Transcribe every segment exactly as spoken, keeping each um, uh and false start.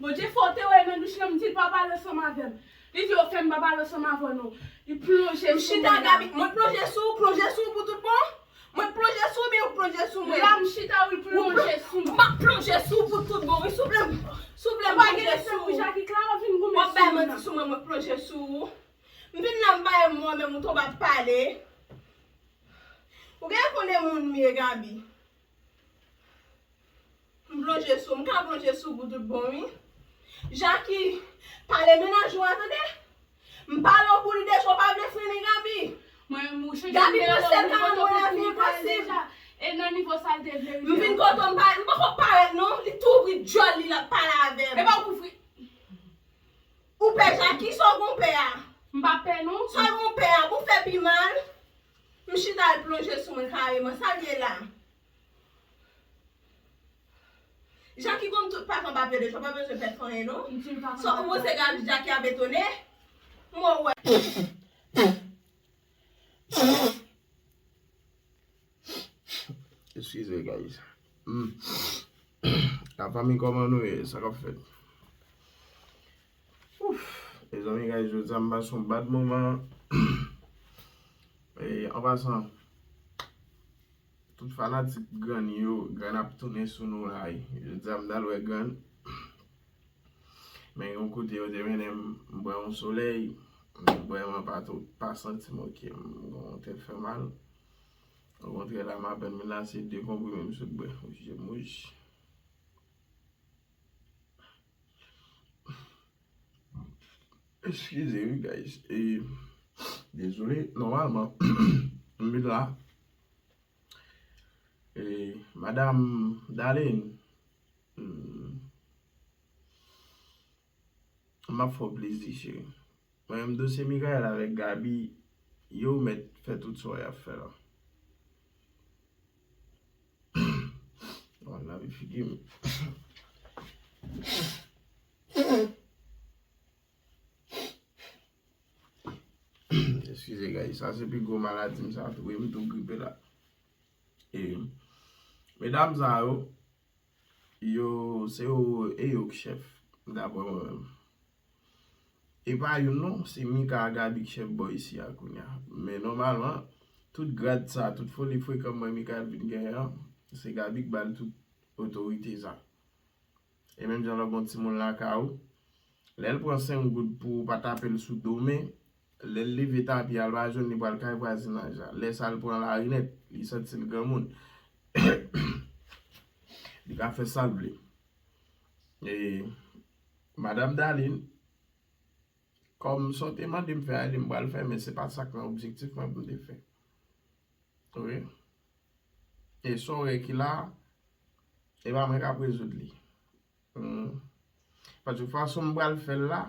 Bondye fè w te wè nan douch lan, m di l pa pale ansanm avè m. Li di, "Yo, fè m pa pale ansanm avè w non." Li plonje sou mwen. M chita, Gaby, mwen plonje sou ou, plonje sou ou pou tout bon? Mwen plonje sou ou, byen ou plonje sou mwen? La, m chita, wi, plonje sou mwen. M ap plonje sou ou pou tout bon, wi, souple, souple, m plonje sou ou. Ou pa gen respè pou Jackie Clara, w ap vin goumen sou mwen. W ap bay manti sou mwen, mwen plonje sou ou. M vin la, m pa yon mò, men m tonbe ap pale. Ou gen konnen moun m ye, Gaby. M plonje sou, m ka plonje sou pou tout bon, wi. Jackie, pale mennaj ou a, tande. M pale w pou li deja, w pa vle frennen Gaby. Mwen, mwen chanje Gaby, mwen sèl ka mwen la, vi enposib. E nan nivo sa l te vle rive. M vin kote w, m pa, m poko parèt non, li tou ouvri djòl li, l ap pale avè m. E pa w kouvri. Ou pè Jackie, sa w gon pè a? M pa pè non. Sa w gon pè a, pou fè pi mal. M chita al plonje sou mwen kareman, sa l ye la? Jackie konn tout pakan pa pè de, sa w pa bezwen pè fanyen non. Sa w panse Gaby Jackie ap etone? Mwen wè. Eskize, guys. Hmm. Lafanmi, kòman nou ye? Sa k ap fèt? Ouf. Mezanmi, guys, jodi a m pase yon bad moman. E, an pasan, tout fanatik Granny yo, Granny ap tounen sou nou la, wi. Jodi a m t al wè Granny. Men yon kote yo te mennen m, m pran yon solèy, m vrèman pa tou, pa santi m oke, m gon tèt fè mal. Okontrè la, m apèn vin la, se de konprime m sot bwè. Wi, je mouj. Eskize wi, guys. E, dezole, nòmalman, m vin la. E, Madam Darlene, hmm, m ap fè w plezi, cheri. Mwen menm, dosye Michael avèk Gaby, yo mèt fè tout sa y ap fè la. Bon, lave figi m. Eskize, guys, sa se pi gwo maladi m sa tou, wi, m tou gripe la. E, medam sa yo, yo, se yo, e yo k chèf, daprè mwen menm. E pa youn non, se Mika ak Gaby k chèf bò isi a kounye a. Men nòmalman, tout grad sa, tout foli frekan mwen Mika vin genyen an, se Gaby k ba l tout otorite sa. E menm jan lè w gen yon timoun lakay ou, lè l pran senk goud pou ou pa tape l sou do, men lè l leve tapi a, l pa jwenn li pral kay vwazinaj la. Lè sa l pran lari nèt, li santi l granmoun. Li ka fè sa l vle. E, Madam Darlene, kòm sa w te mande m fè a, li m pral fè, men se pa t sa k nan objektif mwen pou m te fè. Wi. E sa w wè ki la, e pa mwen k ap rezoud li. Hmm. Paske fason m pral fè l la,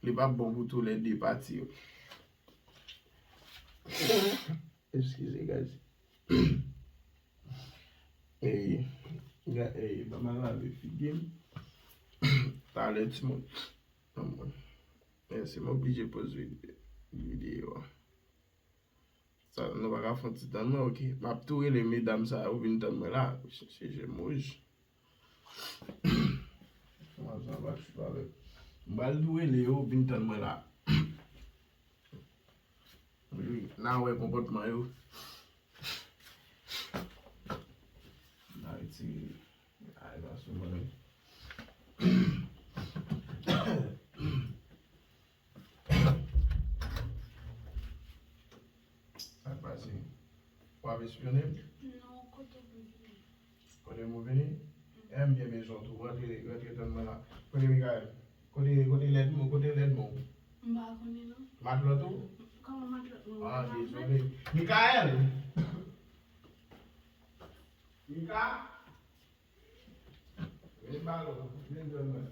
li p ap bon pou tou lè de pati yo. Eskize, guys. Ey, ga-, ey, ban m al lave figi m. Talè, timoun. Anmwey. Mèsi, m oblije poze vide-, videyo a. Sa, nou pa ka fè yon ti tann mwen, oke. M ap tou rele medam sa yo vin tann mwen la. Se, se je mouj. Kòman sa va, ti pale? M pral tou rele yo, vin tann mwen la. Wi, n a wè konpòtman yo. N a retire. Ay, pa sou mwen. Sa k pase? W ap espyone m? Non, kote m vini. Kote m vini? E m byen bezwen w tou. Rantre, rantre tann mwen la. Kote Mikaèl? Kote, kote lèd mwen? Kote lèd mwen? M pa konnen non. Matlòt ou? Kòman matlòt mwen? Ah, dezole. Mikaèl! Mika? Vin balo, vin jwenn mwen.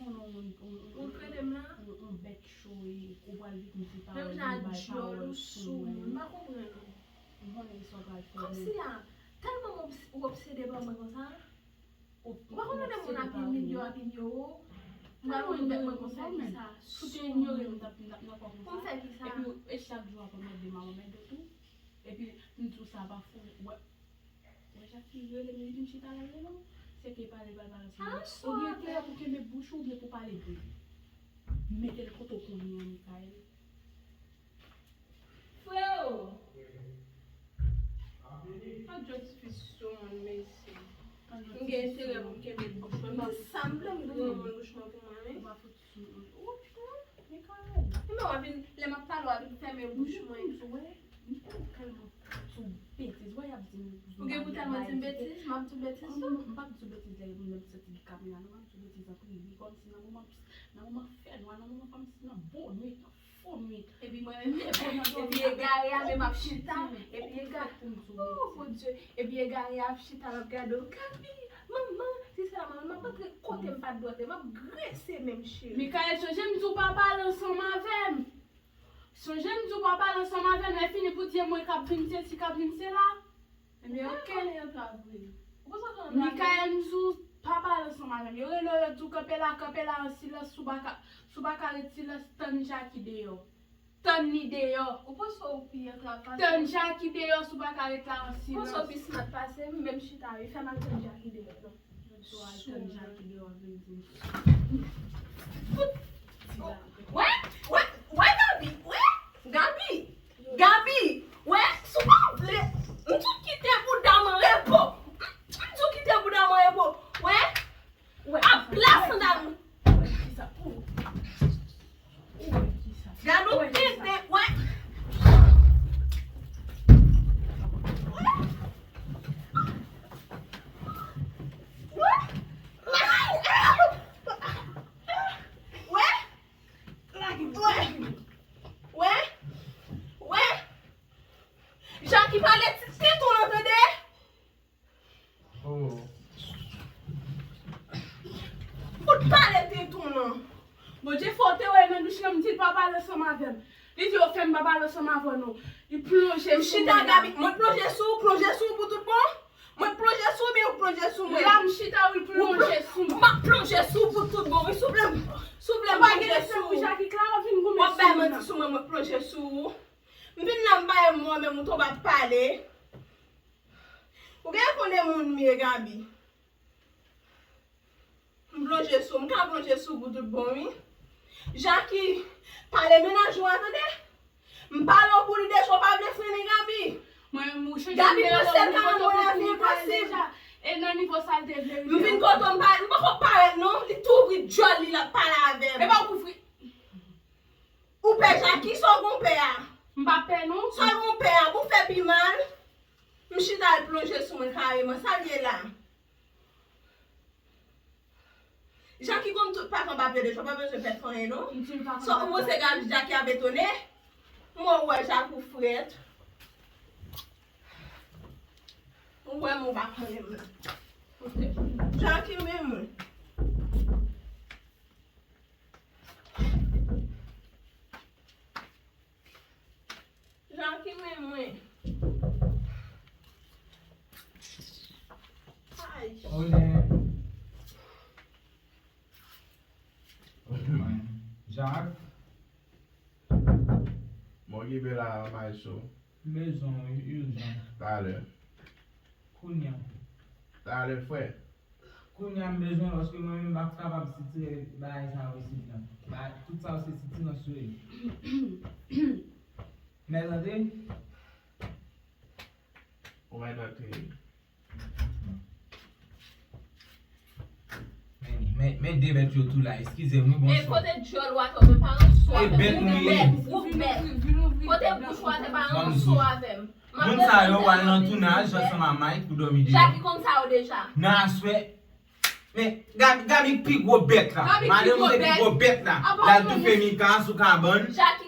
Ou krede m la? Yon bèt cho, e, ou pral vin di pawòl, menm jan djòl ou sou moun, m pa konprann ou. M konnen sa w pral fè. Kòmsi la, tèlman w obs- ou obsede pa mwen konsa. Ou pa konn lè moun ap imilye w, ap imilye w. M pa konn bèt mwen konsa ki sa. Si w te inyore m, m t ap, m t ap nan kò konsa. Konsa ki sa. Epi, e chak jou ap anmède m, ap anmède w tou. Epi, m di w sa pa fou. Wè, wè Jackie rele m, li di m chita la rele w. Se ke pale, pale, pale ansanm. Oubyen te pou kenbe bouch ou, oubyen pou pale vre. Mete l kote w konnen an, Mikael. Freo! An jòt fi sou moun, mesye. M gen enterè pou m kenbe bouch mwen. M di sa m vle, m di moun bouch mwen pou mwen, wi. Ou pa fout sou moun. Ou, ou, Mikael. Epi w ap vin, lè m ap pale, w ap vin fèmen bouch mwen. M tèlman di w betiz, wè y ap di m. Ou gen pou tèlman di m betiz, m ap di w betiz tou. M p ap di w betiz lè moun nan santi kamera, non, m ap di w betiz an prive, kòmsi nan moman, nan moman fènwa, nan moman kòmsi nan bon nwit, nan fo nwit. Epi mwen menm, epi egare a menm ap chita, epi egare, oh, Bondye, epi egare a ap chita, l ap gade w, Gaby, manman, si se la manman, m ap antre kote m pa t dwe antre, m ap grese menm, cheri. Mikael, chonje m di w pa pale ansanm avè m. Chonje m di w pa pale ansanm avè m, lè fini pou di e mwen k ap vin sesi, k ap vin sela. Ebyen, oke. Mikael, m di w pa pale ansanm avè m. Yo rele w, yo di w kanpe la, kanpe la an silans, si w pa ka, si w pa ka ret silans, tann Jackie deyò. Tann li deyò. Ou panse w pi antrave pase m? Tann Jackie deyò, si w pa ka ret la an silans. Ou panse w pi smart pase m? Menm chita, wi, fè m al tann Jackie deyò, non. Sou al tann Jackie deyò vin di m. Wè, wè, wè Gaby, wè Gaby, Gaby, wè, si w pa vle, m di w kite bouda m an repo. M di w kite bouda m an repo. Wè, wè, ap plas sandal mwen. Gad yon tenten, wè. Wè. Wè. Wè. Wè. Wè. Jackie pale ti tenten w tande. Oh. Fout pale tenten w non. Bondye fè w te wè nan douch lan, m di l pa pale ansanm avè m. Li di yo fè m pa pale ansanm avè w non. Li plonje sou mwen. M chita Gaby, mwen plonje sou ou, plonje sou ou pou tout bon. Mwen plonje sou ou, byen ou plonje sou mwen. La m chita, wi, l plonje sou mwen. M ap plonje sou ou pou tout bon, wi, souple, souple m plonje sou ou. W ap bay manti sou mwen, mwen plonje sou ou. M vin la, m bay mwen, men mouton pa pale. Ou gen konn e moun m ye, Gaby. M plonje sou, m ka plonje sou pou tout bon, wi. Jackie, pale mennaj ou a, tande. M pale w pou li deja, w pa vle frennen Gaby. Mwen, mwen chanje Gaby pran sèl ka nan mwen la, vin pase. E nan nivo sa l te vle rive. M vin kote w, m pa, m poko parèt non, li tou ouvri djòl li, l ap pale avè m. E pa ou ouvri. Ou pè Jackie, sa w gon pè a? M pa pè non. Sa w gon pè a, pou fè pi mal. M chita al plonje sou mwen kareman. Sa l ye la? Jackie konn tout pakan papye deja, w pa bezwen pè fanyen non. Sa w panse Jackie ap etone? M wè w wè Jackie ou frèt. Ou wè m ou pa konnen m nan. Jackie menm wi. Jackie renmen mwen. Ay. Olè. Jacques. Mwen okipe la, Maestro. M bezwen w wi, ijan. Talè. Kounya. Talè, frè. Kounya m bezwen w paske mwen menm m pa kapab sitire bagay sa yo isit la. Ba, tout sa yo se sitirans yo ye. Mèt antre? Ou mèt antre. Men, men, men de bèt yo tou la, eskize m wi, bonswa. E kote djòl ou atè, ou menm pa rann so avè m. E bèt nou ye. Ou bèt, ou bèt. Kote bouch ou atè, pa rann so avè m. Moun sa yo pral nan tounaj ansanm a Mike pou dòmi deyò. Jackie konn sa yo deja. Nan aswè. Men, Gaby, Gaby pi gwo bèt la. Gaby pi gwo bèt. Madanm se pi gwo bèt la. L al toufe Mika sou kabann. Jackie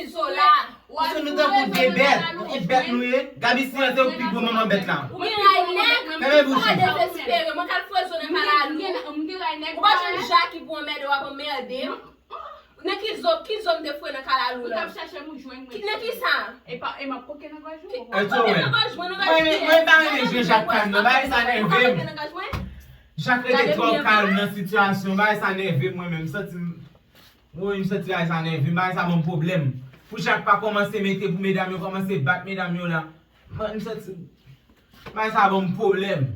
Mizola. Paske nou tankou de bèt. E bèt nou ye. Gaby, silans, se ou ki pi gwo manman bèt la. Ou gen ray nèg, ou pa dezespere. Mwen k al fwe zo nan kalalou. Ou pa jwenn Jackie pou anmède w ap anmède m. Nan ki zo, ki zo m te fwe nan kalalou la? Ou t ap chache m ou jwenn mwen. Nan ki sa? E pa, e m ap koke nan gòj ou. Ou koke nan gòj mwen, nan gòj mwen. Mwen pa renmen jwe Jacques kalm nan, bagay sa nève m. Jacques rete twò kalm nan sitiyasyon, bagay sa nève m mwen menm, m santi m, wi, m santi bagay sa nève m, bagay sa ban m pwoblèm. Pou Jacques pa kòmanse mete pou medam yo, kòmanse bat medam yo la. Mwen, m santi bagay sa ban m pwoblèm.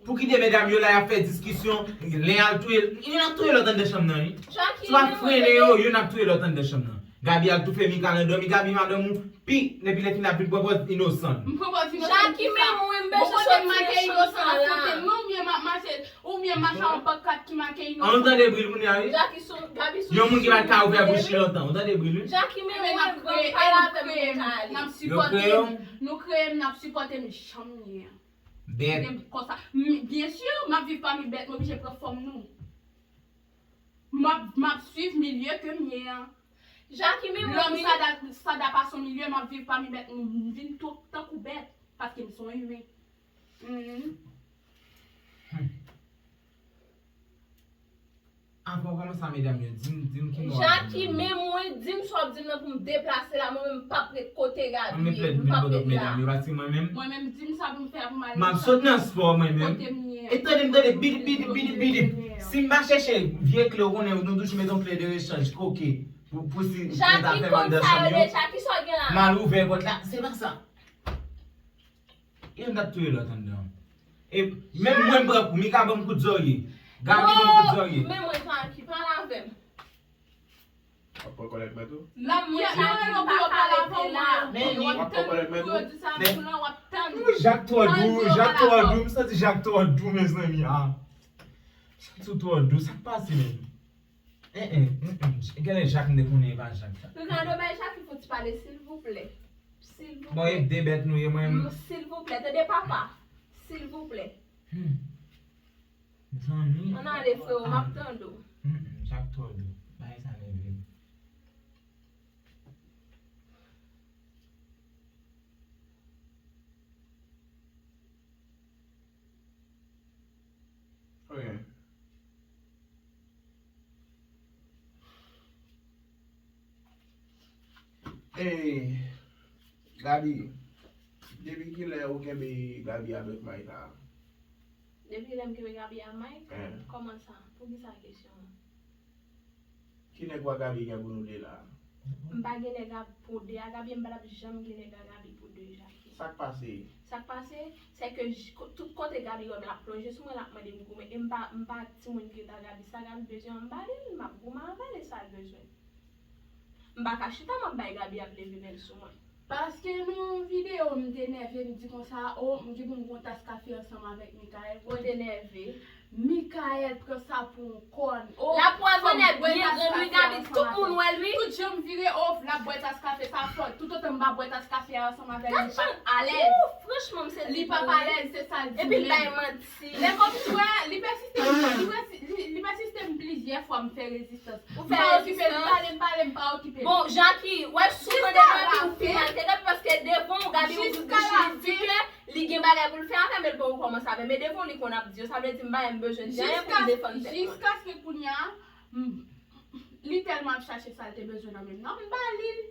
Pou kite medam yo la, y ap fè diskisyon, len al touye, youn ap touye lòt anndan chanm nan, wi. Si w ap frennen yo, youn ap touye lòt anndan chanm nan. Gaby al toufe Mika nan dòmi, Gaby madanm ou, pi, depi lè fini ap vin pran pòz inosan. M pran pòz inosan. Jackie, men mwen, m bezwen soti nan chanm sa la. Oubyen m ap mache, oubyen mache yon pankat ki make inosan. An, nou tande bri l kounye a, wi. Yon moun ki pa t ka ouvè bouch li lontan, ou tande bri l, wi. Jackie, men mwen, m pale avè m, mwen ka ale. N ap sipòte m, nou kreye m, n ap sipòte m, jan m ye a. Bèt. Konsa. M, byen si, m ap viv pami bèt, m oblije pran fòm nou. M ap, m ap swiv milye ke m ye an. Jackie, men mwen, lòm sa da, sa da pa son milye, m ap viv pami bèt, m vin tou tankou bèt, paske m son imen. Mhm. Avan w kòmanse a medam yo, di m, di m ki mo w ap di m. Jackie, men mwen, di m sa w ap di m nan pou m deplase la, mwen menm m p ap ret kote Gaby ye, m p ap ret la. Mwen menm, di m sa pou m fè pou m ale. M ap sot nan spò mwen menm. E tande m, tande, bidip, bidip, bidip, bidip. Si m pa chèche vye kle, ou konnen nou toujou met yon kle de rechanj, koke, pou, pou si Jackie, kòm sa yo deja, kisa w gen la? M al ouvè pòt la, se pa sa. Youn t ap touye lòt anndan. E menm mwen m pran kou, Mika ban m kout zòrye. Gaby ban m kout zòrye. Men mwen, Jackie, pale avè m. W ap pran kòlèt mwen tou? Nan mwen, Jackie, m pa ka rete la. Men li. W ap pran kòlèt mwen tou? Men. Wi, Jak twò dou, Jak twò dou, m santi Jak twò dou, mezanmi. Ah. Santi w twò dou, sa k pase menm? En, en, en, en. Genlè Jak m te konnen e pa Jak sa. Ricardo, bay Jackie fouti pale, silvouplè. Silvouplè. Bon, e de bèt nou ye, mwen. Silvouplè, tande papa. Silvouplè. Hmm. Zanmi. Ann ale, frewo, m ap tande w. Hmm, hmm, Jak twò dou. Bagay sa nève m. Ok. Ey, Gaby, depi kilè ou kenbe Gaby avèk Mike la? Depi kilè m kenbe Gaby a Mike? Eh. Kòman sa? Poukisa kesyon an? Ki nèg wa Gaby gen pou nou de la? M pa gen nèg a pou de a Gaby, m pa t ap janm gen nèg a Gaby pou de, Jackie. Sa k pase? Sa k pase, se ke j-, ko-, tout kote Gaby wè m, l ap plonje sou mwen, l ap mande m goumen. E m pa, m pa timoun ki rete a Gaby. Sa Gaby bezwen an, m ba li l, m ap goumen avè l, e sa l bezwen. M pa ka chita, m ap bay Gaby ap leve men l sou mwen. Paske nan yon videyo, m te nève, m di konsa, o, m gen pou m gon tas kafe ansanm avèk Mikael. Ou te nève. Mikael pran sa pou yon kòn. O, l ap wè vre nèg byen grann, wi, Gaby, tout moun wè l, wi. Tout jan m vire, o, l ap bwè tas kafe sa fò. Toutotan m pa bwè tas kafe a ansanm avè l, li p ap alèz. Ou, franchman, m sezi pou ou, wi. Li p ap alèz, se sa l di menm. Epi l bay manti. Lè kòm ou wè, li pèsiste, li pèsi-, li, li pèsiste m plizyè fwa, m fè rezistans. Ou fè rezistans. M pa okipe l, m pale, m pale, m pa okipe l. Bon, Jackie, wè, si w tande Gaby, ou final, te Gaby, paske devan w, Gaby, ou, ou di ke li gen bagay pou l fè avè m, e l poko kòmanse avè m. E devan w, li konn ap di yo, sa vle di m pa menm bezwen di anyen pou m defann tèt mwen. Jiskaske kounye a, m, li Tèlman ap chache sa l te bezwen nan men m nan, m ba li l.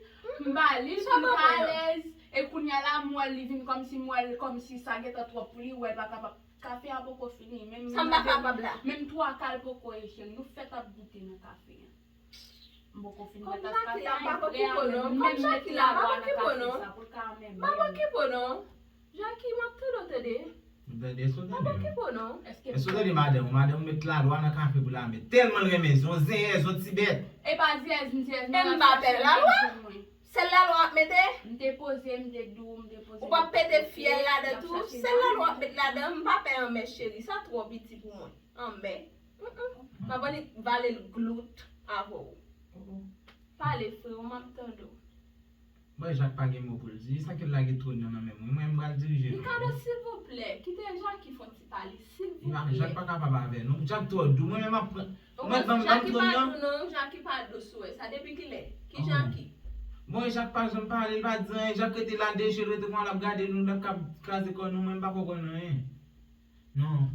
M ba li l pou l ka alèz. E kounye a la, m wè l, li vin kòmsi m wè l, kòmsi sa gentan twòp pou li, wè l pa kapab. Kafe a poko fini, menm sa m pa kapab la. Menm twa kal poko ye, cheri. Nou fèk ap goute nan kafe a. M poko fin bwè tas kafe a, e frè a menm, menm met lalwa nan kafe sa pou l ka renmen. M pa okipe w non. Jackie, m ap tande w tande. M tande, èske w tande? M pa okipe w non. Èske w tande madanm ou? Madanm ou met lalwa nan kafe pou l ame. Tèlman l renmen, se yon zenyèz, yon ti bèt. E pa zenyèz, m zenyèz, e m pa pè lalwa. Sèl lalwa w ap mete? M te poze, m te dou, m te poze. Ou p ap pete fyèl ladan tou? Sèl lalwa w ap met ladan, m pa pè anmè cheri, sa twò piti pou mwen. Anmè. M ap annik vale l glout avè w. Pale freo, m ap tande w. Bon, Jak pa gen mo pou l di. Sa ke l lage twòn nan nan men mwen. Mwen, m pral dirije nou. Ricardo, silvouplè, kite Jackie fè yon ti pale, silvouplè. Jak pa kapab avè nou. Jak twò dou. Mwen menm, m ap pran. Mwen, ban m, ban m twòn nan. Jackie pa dou non, Jackie pa dou sou wè sa. Depi kilè? Ki Jackie? Bon, Jak pa janm pale, l pa di anyen. Jak rete la, de je l rete konsa, l ap gade nou, l ap ka kraze kò nou. Mwen, m pa konprann anyen. Non.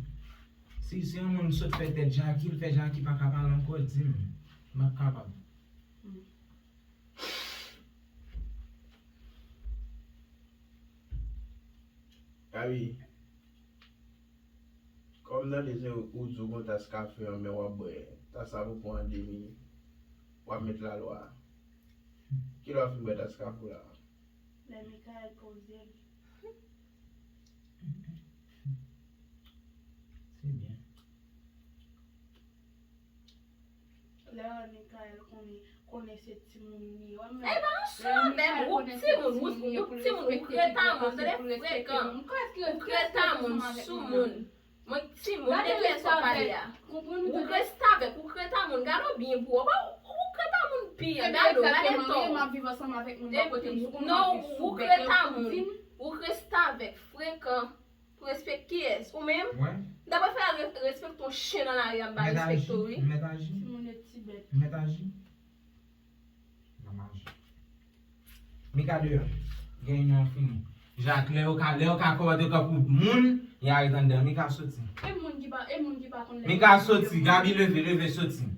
Si, si yon moun sot fè tèt Jackie, l fè Jackie pa ka pale ankò, di m. M ap kapab. Gaby, kòm nan de se ou di w gon tas kafe anmè w ap bwè, tas la poko an demi, w ap met lalwa. Kilè w ap fin bwè tas kafe w la? Lè Michael poze l. Se byen. Lè Michael konnen, konnen se timoun li ye. E pa yon sou avè m, ou timoun, ou timoun, ou kreta moun, tande frekan. Ou kreta moun, sou moun. Mwen timoun, de kiyès w ap pale a? Ou restavèk, ou kreta moun, gade w byen pou w. Ou kreta moun pi, gade w, gade tò. Epi, non, ou kreta moun, ou restavèk, frekan. Pou respè kiyès? Ou menm? M ta prefere al re- respekte yon chen nan lari a, m pa respekte w, wi. M mèt aji. Timoun yo ti bèt. M mèt aji. M ap aji. Mika deyò. Reyinyon an fini. Jak, lè yo ka, lè yo ka kòmante tankou moun, y a ret anndan. Mika soti. E moun ki pa, e moun ki pa konn lè Mika soti. Gaby leve, leve soti.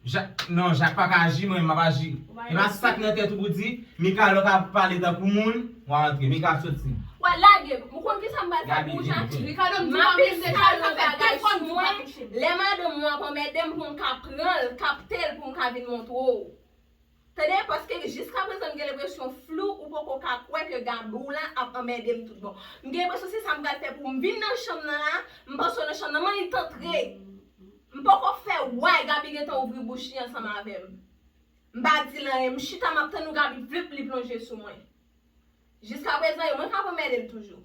Jak, non, Jak pa ka aji, mwen, m ap aji. E pa sa k nan tèt ou pou di, Mika lè w ka pale tankou moun, w a antre. Mika soti. W a lage m. Ou konn kisa m pral fè pou Jackie? Ricardo, m di w pa menm deja fè telefòn pou pa touche m. Lè madanm mwen ap anmède m pou m ka pran l, kapte l pou m ka vin montre w. Tande, paske jiskaprezan m gen lenpresyon flou, ou poko ka kwè ke Gaby w la ap anmède m tout bon. M gen lenpresyon se sa m pral fè pou m vin nan chanm nan la, m panse w nan chanm nan, m annik antre. M poko fè wè Gaby gentan ouvri bouch li ansanm avè m. M pa di l anyen, m chita m ap tann ou Gaby vlip li plonje sou mwen. Jiskaprezan e mwen k ap anmède l toujou.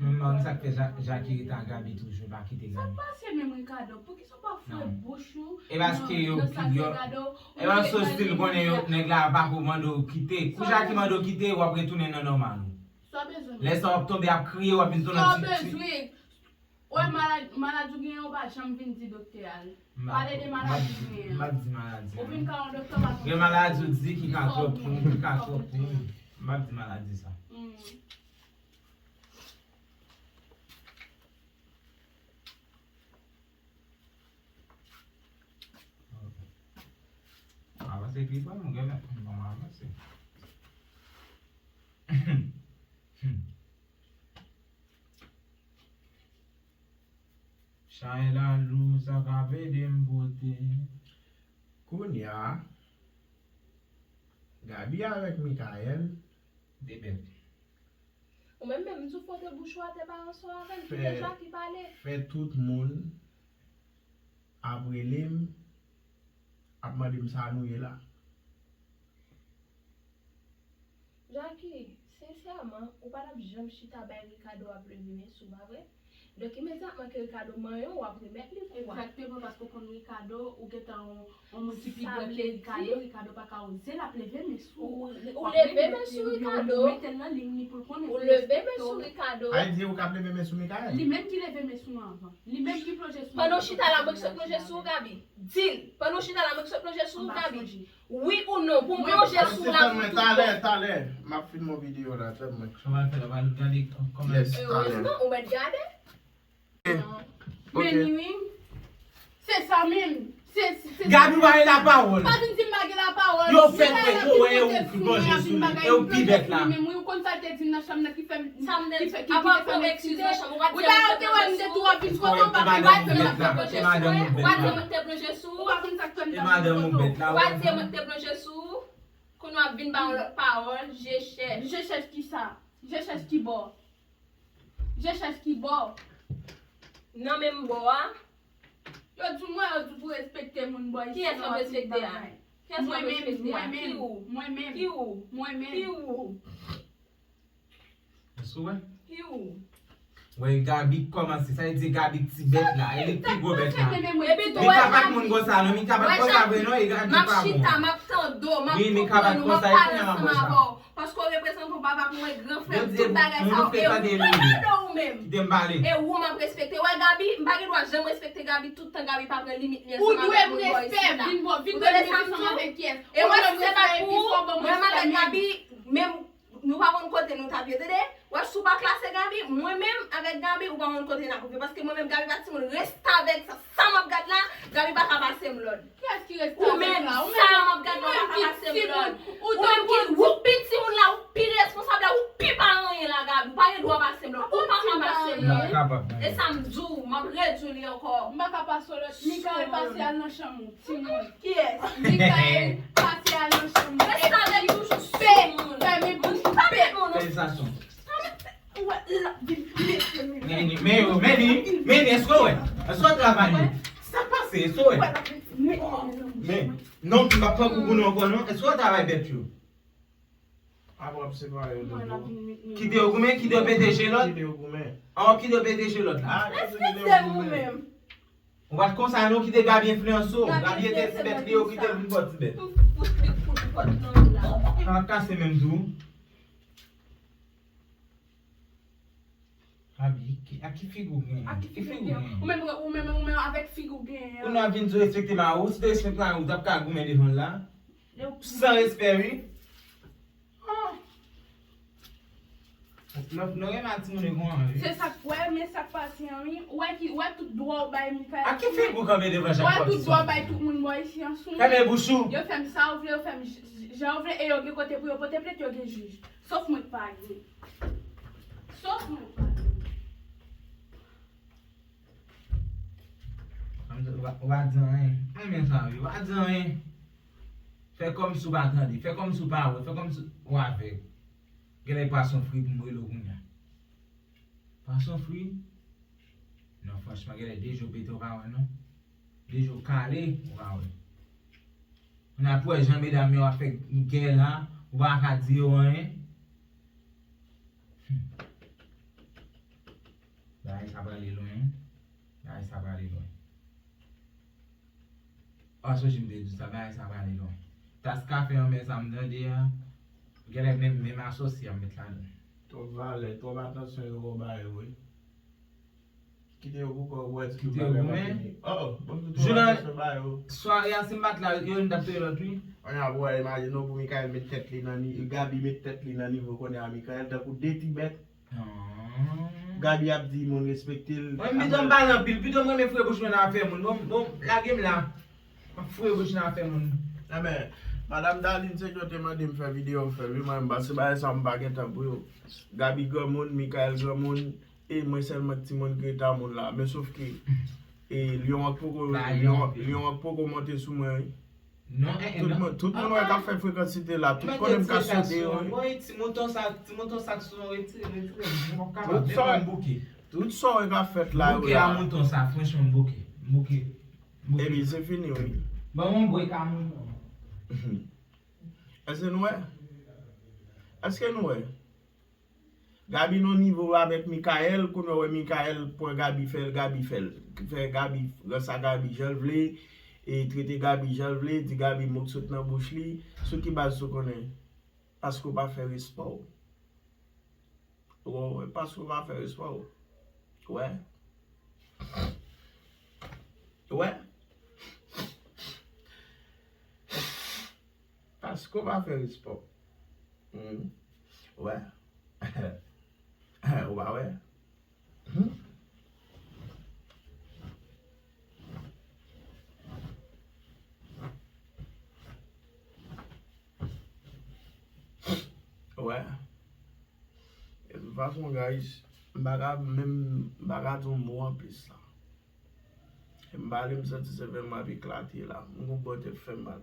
Mwen m pa konn sa k fè Ja- Jackie rete ak Gaby toujou, pa kite Gaby. Sa k pase menm Ricardo? Poukisa w pa fwè bouch ou? E paske yo, yo, e paske w stil konnen yo, nèg la pa ko mande w kite. Kou Jackie mande w kite, w ap retounen nan nòmal ou. Sa w bezwen? Lè sa w ap tonbe ap kriye, w ap vin tounen ti, ti. Wè, malad- maladi w genyen, ou pa janm vin di doktè a l. Pale de maladi w genyen. M ap di maladi. Ou vin ka yon doktè, pa gen maladi w di ki ka twòp pou ou, ki ka twòp pou ou. M ap di maladi sa. Avanse pi fò, m gen lè. Bon, avanse. Chay la lou, sa k ap ede m pote. Kounye a, Gaby avèk Mikaèl. De bèt. Ou menm menm, m di w pote bouch ou atè, pa ansanm avè l, kite Jackie pale. Fè tout moun ap rele m, ap mande m sa nou ye la. Jackie, sensèman, ou pa t ap janm chita bay Ricardo ap leve men sou, pa vre? Donk, imedyatman ke Ricardo manyen w, w ap remèt li kou a. Egzakteman, paske w konn Ricardo, ou gentan yon, yon moun ki pi gran ke Ricardo, Ricardo pa ka oze l ap leve men sou ou. Ou leve men sou Ricardo. Ou mete l nan liy li pou l konnen. Ou leve men sou Ricardo. Sa vle di ou k ap leve men sou Mikaèl? Li menm ki leve men sou mwen anvan. Li menm ki plonje sou mwen. Pandan w chita la, mwen ki sot plonje sou ou, Gaby. Di l. Pandan w chita la, mwen ki sot plonje sou ou, Gaby. Wi ou non, pou m plonje sou la pou tout bon. Talè, talè, m ap filme yon videyo la, tèlman. Kòman l fè la, w al gade kòman. Yes, talè. Erezman, ou mèt gade. Vini, wi. Se sa menm. Se, se, se Gaby, w pa gen lapawòl. Pa vin di m pa gen lapawòl. Yo fè kwè, yo wè, e ou ki plonje sou li, e ou ki bèt la. Menm wi, ou konn sa l te di m nan chanm nan ki fè m, ki fè, ki, ki te fè m eksite. Ou ta yo te wè m te tou ap vin kote w, pa vin wè m te plonje sou ou. Ou pa konn sa k fè m t ap vin kote w. Ou pa di m te plonje sou ou. Kounye w ap vin ba yon lòt pawòl, je chèch. Je chèch ki sa? Je chèch ki bò? Je chèch ki bò? Nan menm bò a. Yo di mwen, yo di pou respekte moun bò isi. Kiyès w ap respekte a? Kiyès w ap respekte a? Ki ou? Mwen menm. Ki ou? Mwen menm. Ki ou? Èske w wè? Ki ou? Wè, Gaby kòmanse. Sa vle di Gaby ti bèt la. E li ki gwo bèt la. Epi tou, Mika pa t moun konsa non. Mika pa t konsa vre non. E Gaby pa bon. M ap chita, m ap tande w, m ap konprann ou, m ap pale ansanm avè w. Paske w reprezante yon papa pou mwen, gran frè m, tout bagay sa yo. E ou, e ou menm. Kite m pale. E ou m ap respekte. Wè, Gaby, m pa gen dwa janm respekte Gaby tout tan Gaby pa pran limit li ansanm avèk moun bò isi la. Ou dwe m respè, vin bò, vin bò, vin ansanm avèk kiyès? E wè, si se pa t pou ou, mwen menm avèk Gaby, menm nou pa konn kote nou t ap ye, tande? Wè, si w pa klase Gaby, mwen menm avèk Gaby, ou pa konn kote n ap rive. Paske mwen menm, Gaby pa timoun, restavèk sa, sa m ap gad la, Gaby pa ka pase m lòd. Kiyès ki restavèk la? Ou menm, sa m ap gad la, ou pa ka pase m lòd. Ou menm ki, ou pi timoun la, ou pi responsab la, ou pi pa anyen la, Gaby. Ou pa gen dwa pase m lòd. Ou pa ka pase m lòd. E sa m di w, m ap redi w li ankò. M pa ka pase w lòd. Mikael, pase al nan chanm ou, timoun. Kiyès? Mikael, pase al nan chanm ou. Restavèk toujou sou moun. Fèmen bouch ou. Pa fè moun. Fèlisasyon. Meni, meni, meni, meni, èske w wè? Èske w travay yo? Sa k pase, èske w wè? Men, non, m pa pran koukou non ankò non. Èske w travay bèt yo? Apre w ap separe yo de do. Kite yo goumen, kite yo pete je lòt. Kite yo goumen. Aw, kite yo pete je lòt la. Respekte w menm. Ou pa t konsa non, kite Gaby enfliyanse w. Gaby ete ti bèt li, yo kite l vin fò ti bèt. M fout li fout pòt nan la. Sa ap kase menm tou. Gaby, ki, a ki figi w genyen? A ki figi w genyen? Ou menm, ou menm, ou menm avèk figi w genyen an. Ou nan vin di w respekte mari w, si w te respekte mari w, ou t ap ka goumen devan l la. San respè, wi. Ah. Nou, nou renmen ak timoun yo konsa, wi. Se sa k, wè, men sa k pase an, wi. Ou wè ki, ou wè tout dwa w bay Mikael. A ki figi w kanpe devan Jean Baptiste? Ou wè tout dwa w bay tout moun bò isi an sou mwen. Fèmen bouch ou. Yo fè m sa yo vle, yo fè m j-, j-, jan yo vle, e yo gen kote pou yo pote plent, yo gen jij. Sof mwen k pa gen. Sof mwen k pa gen. Ou pa, ou pa di anyen. Mwen men sa, wi. Ou pa di anyen. Fè kòmsi w pa tande. Fè kòmsi w pa wè. Fè kòmsi w avèg. Genlè pwason fri pou m rele w kounye a. Pwason fri? Non, franchman, genlè de je w pete, w pa wè, non. De je w kale, w pa wè. Kounye a pou wè jan medam yo ap fè gè la, ou pa ka di yo anyen. Hmm. Bagay sa prale lwen, wi. Bagay sa prale lwen. Ou sonje m te di w sa, bagay sa prale lwen. Tas kafe anmè sa m tande a, genlè menm, menm asosye a m met ladan l. Twòp valè, twòp atansyon yo ba yo, wi. Kite yo pou kò w wè ti tout bagay pa fini. Oh, oh, ban m di twòp atansyon ba yo. Sware a, si m pa t la, yo youn t ap touye lòt, wi. Kounye a pou wè, imajine w pou Mikael met tèt li nan ni-, Gaby met tèt li nan nivo kounye a Mikael, tankou de ti bèt. Gaby ap di moun respekte l. Mwen, pito m pale anpil, pito m renmen foure bouch mwen nan afè moun. Bon, bon, lage m la. M ap foure bouch nan afè moun. Enben, madanm Darline, se ke w te mande m fè videyo, m fè l, wi, mwen, m pase bagay sa, m pa gen tan pou yo. Gaby granmoun, Mikael granmoun, e mwen sèlman k timoun ki rete a moun la. Men sof ke, e, lyon an k poko, lyon, lyon an k poko monte sou mwen, wi. Non, eh, eh, tout non. Moun, tout moun wè k ap fè frekansite la, tout konnen m ka sode yo, wi. Bon, e ti mouton sa, ti mouton sa k sou nou retire, retire, m pap kapab, menm mwen m bouke. Tout sa w wè k ap fèt la, yo la. Bouke a mouton sa, franchman, m bouke. M bouke. M bouke. Epi se fini, wi. Ban m yon brek a mouton. Èske nou wè? Èske nou wè? Gaby nan nivo avèk Mikael, kounye a w wè Mikael pran Gaby fè l, Gaby fè l. Fè Gaby, ranse Gaby jan l vle, e trete Gaby jan l vle, di Gaby mo k sot nan bouch li. Sou ki baz ou konnen? Paske w pa fè respè w. Ou wè, paske w pa fè respè w. Ou wè? Ou wè? Paske w pa fè respè w. Hmm. Ou wè? Ou pa wè? Hmm. Fason, guys, m pa ka menm, m pa ka di yon mo anplis la. E m pale, m santi sèvèl mwen ap eklate la. M gon bò tèt fè mal.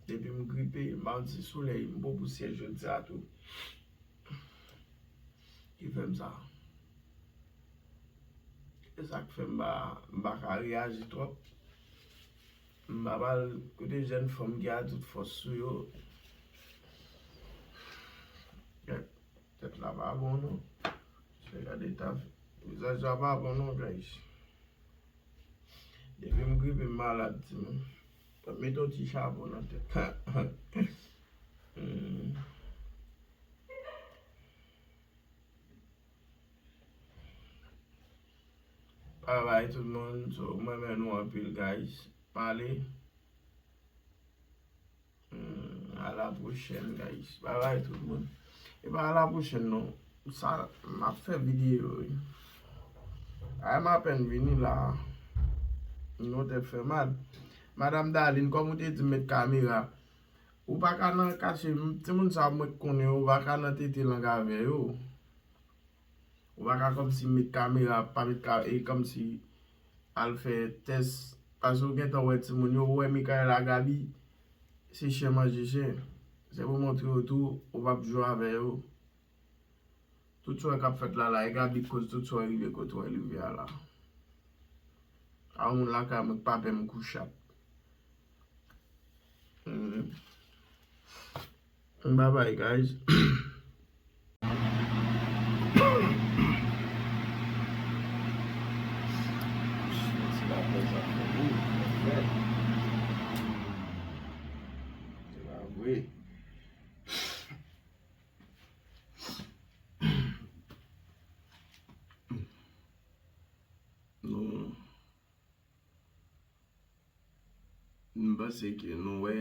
Depi m gripe, m pa konn si solèy, m pran pousyè jodi a tou. Ki fè m sa. E sa k fè m pa, m pa ka reyaji twòp. M pa pral kote jèn fanm ki a tout fòs sou yo. Tèt, tèt la pa bon non. Se gade ta, vizaj la pa bon non, guys. Depi m gripe, m malad, timoun. Mete yon ti chapo nan tèt. Hmm. Bye bye tout moun. So, mwen renmen nou anpil, guys. M ale. Hmm, a la pwochèn, guys. Bye bye tout moun. E pa a la pwochèn non. Sa, m ap fè videyo, wi. Ay, m apèn vini la. Nou tèt fè mal. Madam Darline, kòm ou te di m met kamera, ou pa ka nan kache, timoun sa mwen konnen yo, ou pa ka nan tete lang avè yo. Ou pa ka kòmsi met kamera, pa met ka, e kòmsi al fè tès. Paske ou gentan wè timoun yo, ou wè Michael ak Gaby, se chen manje chen. Se pou montre yo tou, ou p ap jwe avè yo. Tout sa w wè k ap fèt la la, e Gaby k koz tout sa w wè rive kote w wè l rive a la. A yon moun lakay mwen k pa pè m kou chat. Mhm. Bye bye, guys. Nou, m panse ke nou wè,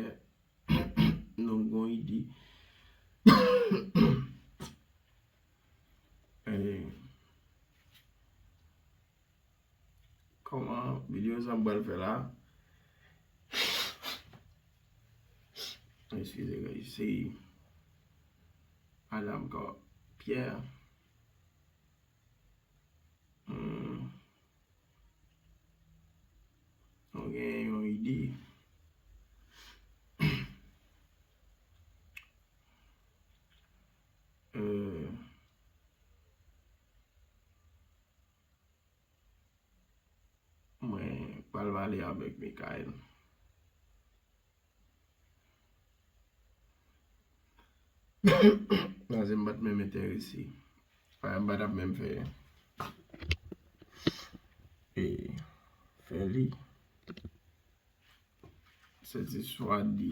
nou gon ide. Eh, kòman videyo sa m pral fè la? Eskize, guys, se madanm kò Pierre. Hmm. Nou gen yon ide. Euh, mwen pral pale avèk Michael. Paske m pa t menm enterese. Paske m pa t ap menm fè, e, fè li. Se ti swa di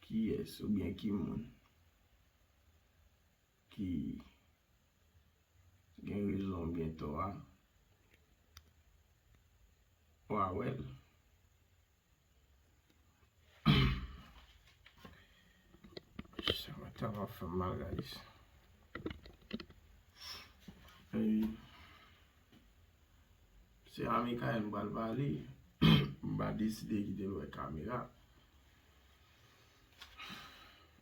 kiyès oubyen ki moun ki gen rezon oubyen tò a, w a wè l. Sa va tèlman fè m mal, guys. E, se a Michael m pral pale. M pa deside kite l wè kamera.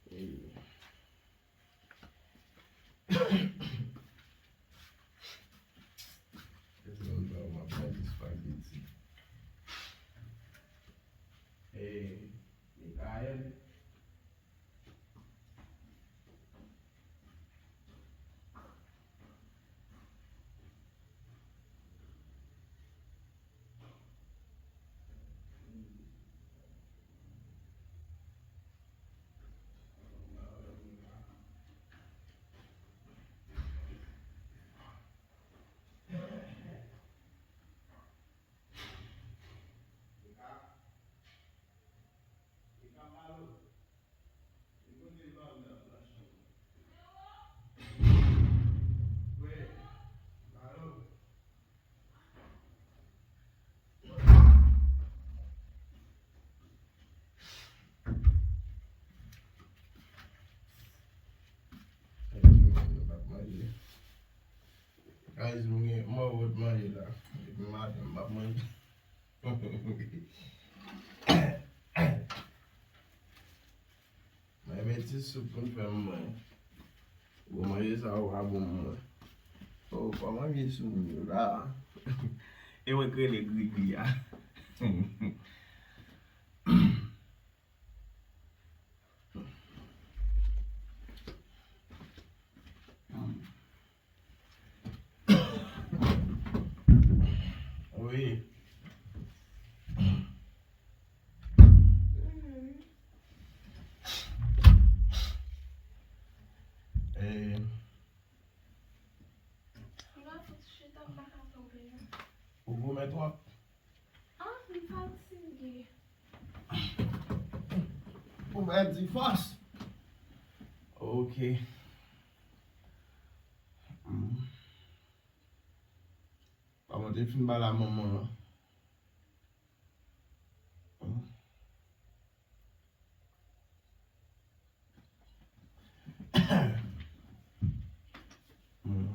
E, e, Michael. Guys, mwen gen mò wont manje la. Depi maten, m p ap manje. Mwen met ti soup pou m fè m manje. Bon, manje sa ou pa bon mwen. Oh, kòman vye sou m yo la? E mwen k rele Grigri a. Wi. Eh. M ka fout chita, m pa ka kanpe non. Ou goumen twòp? Ah, m fatige. Ou pèdi fòs. Ok. Hmm. Kòman te fin bal a manman an? Hmm. Hmm.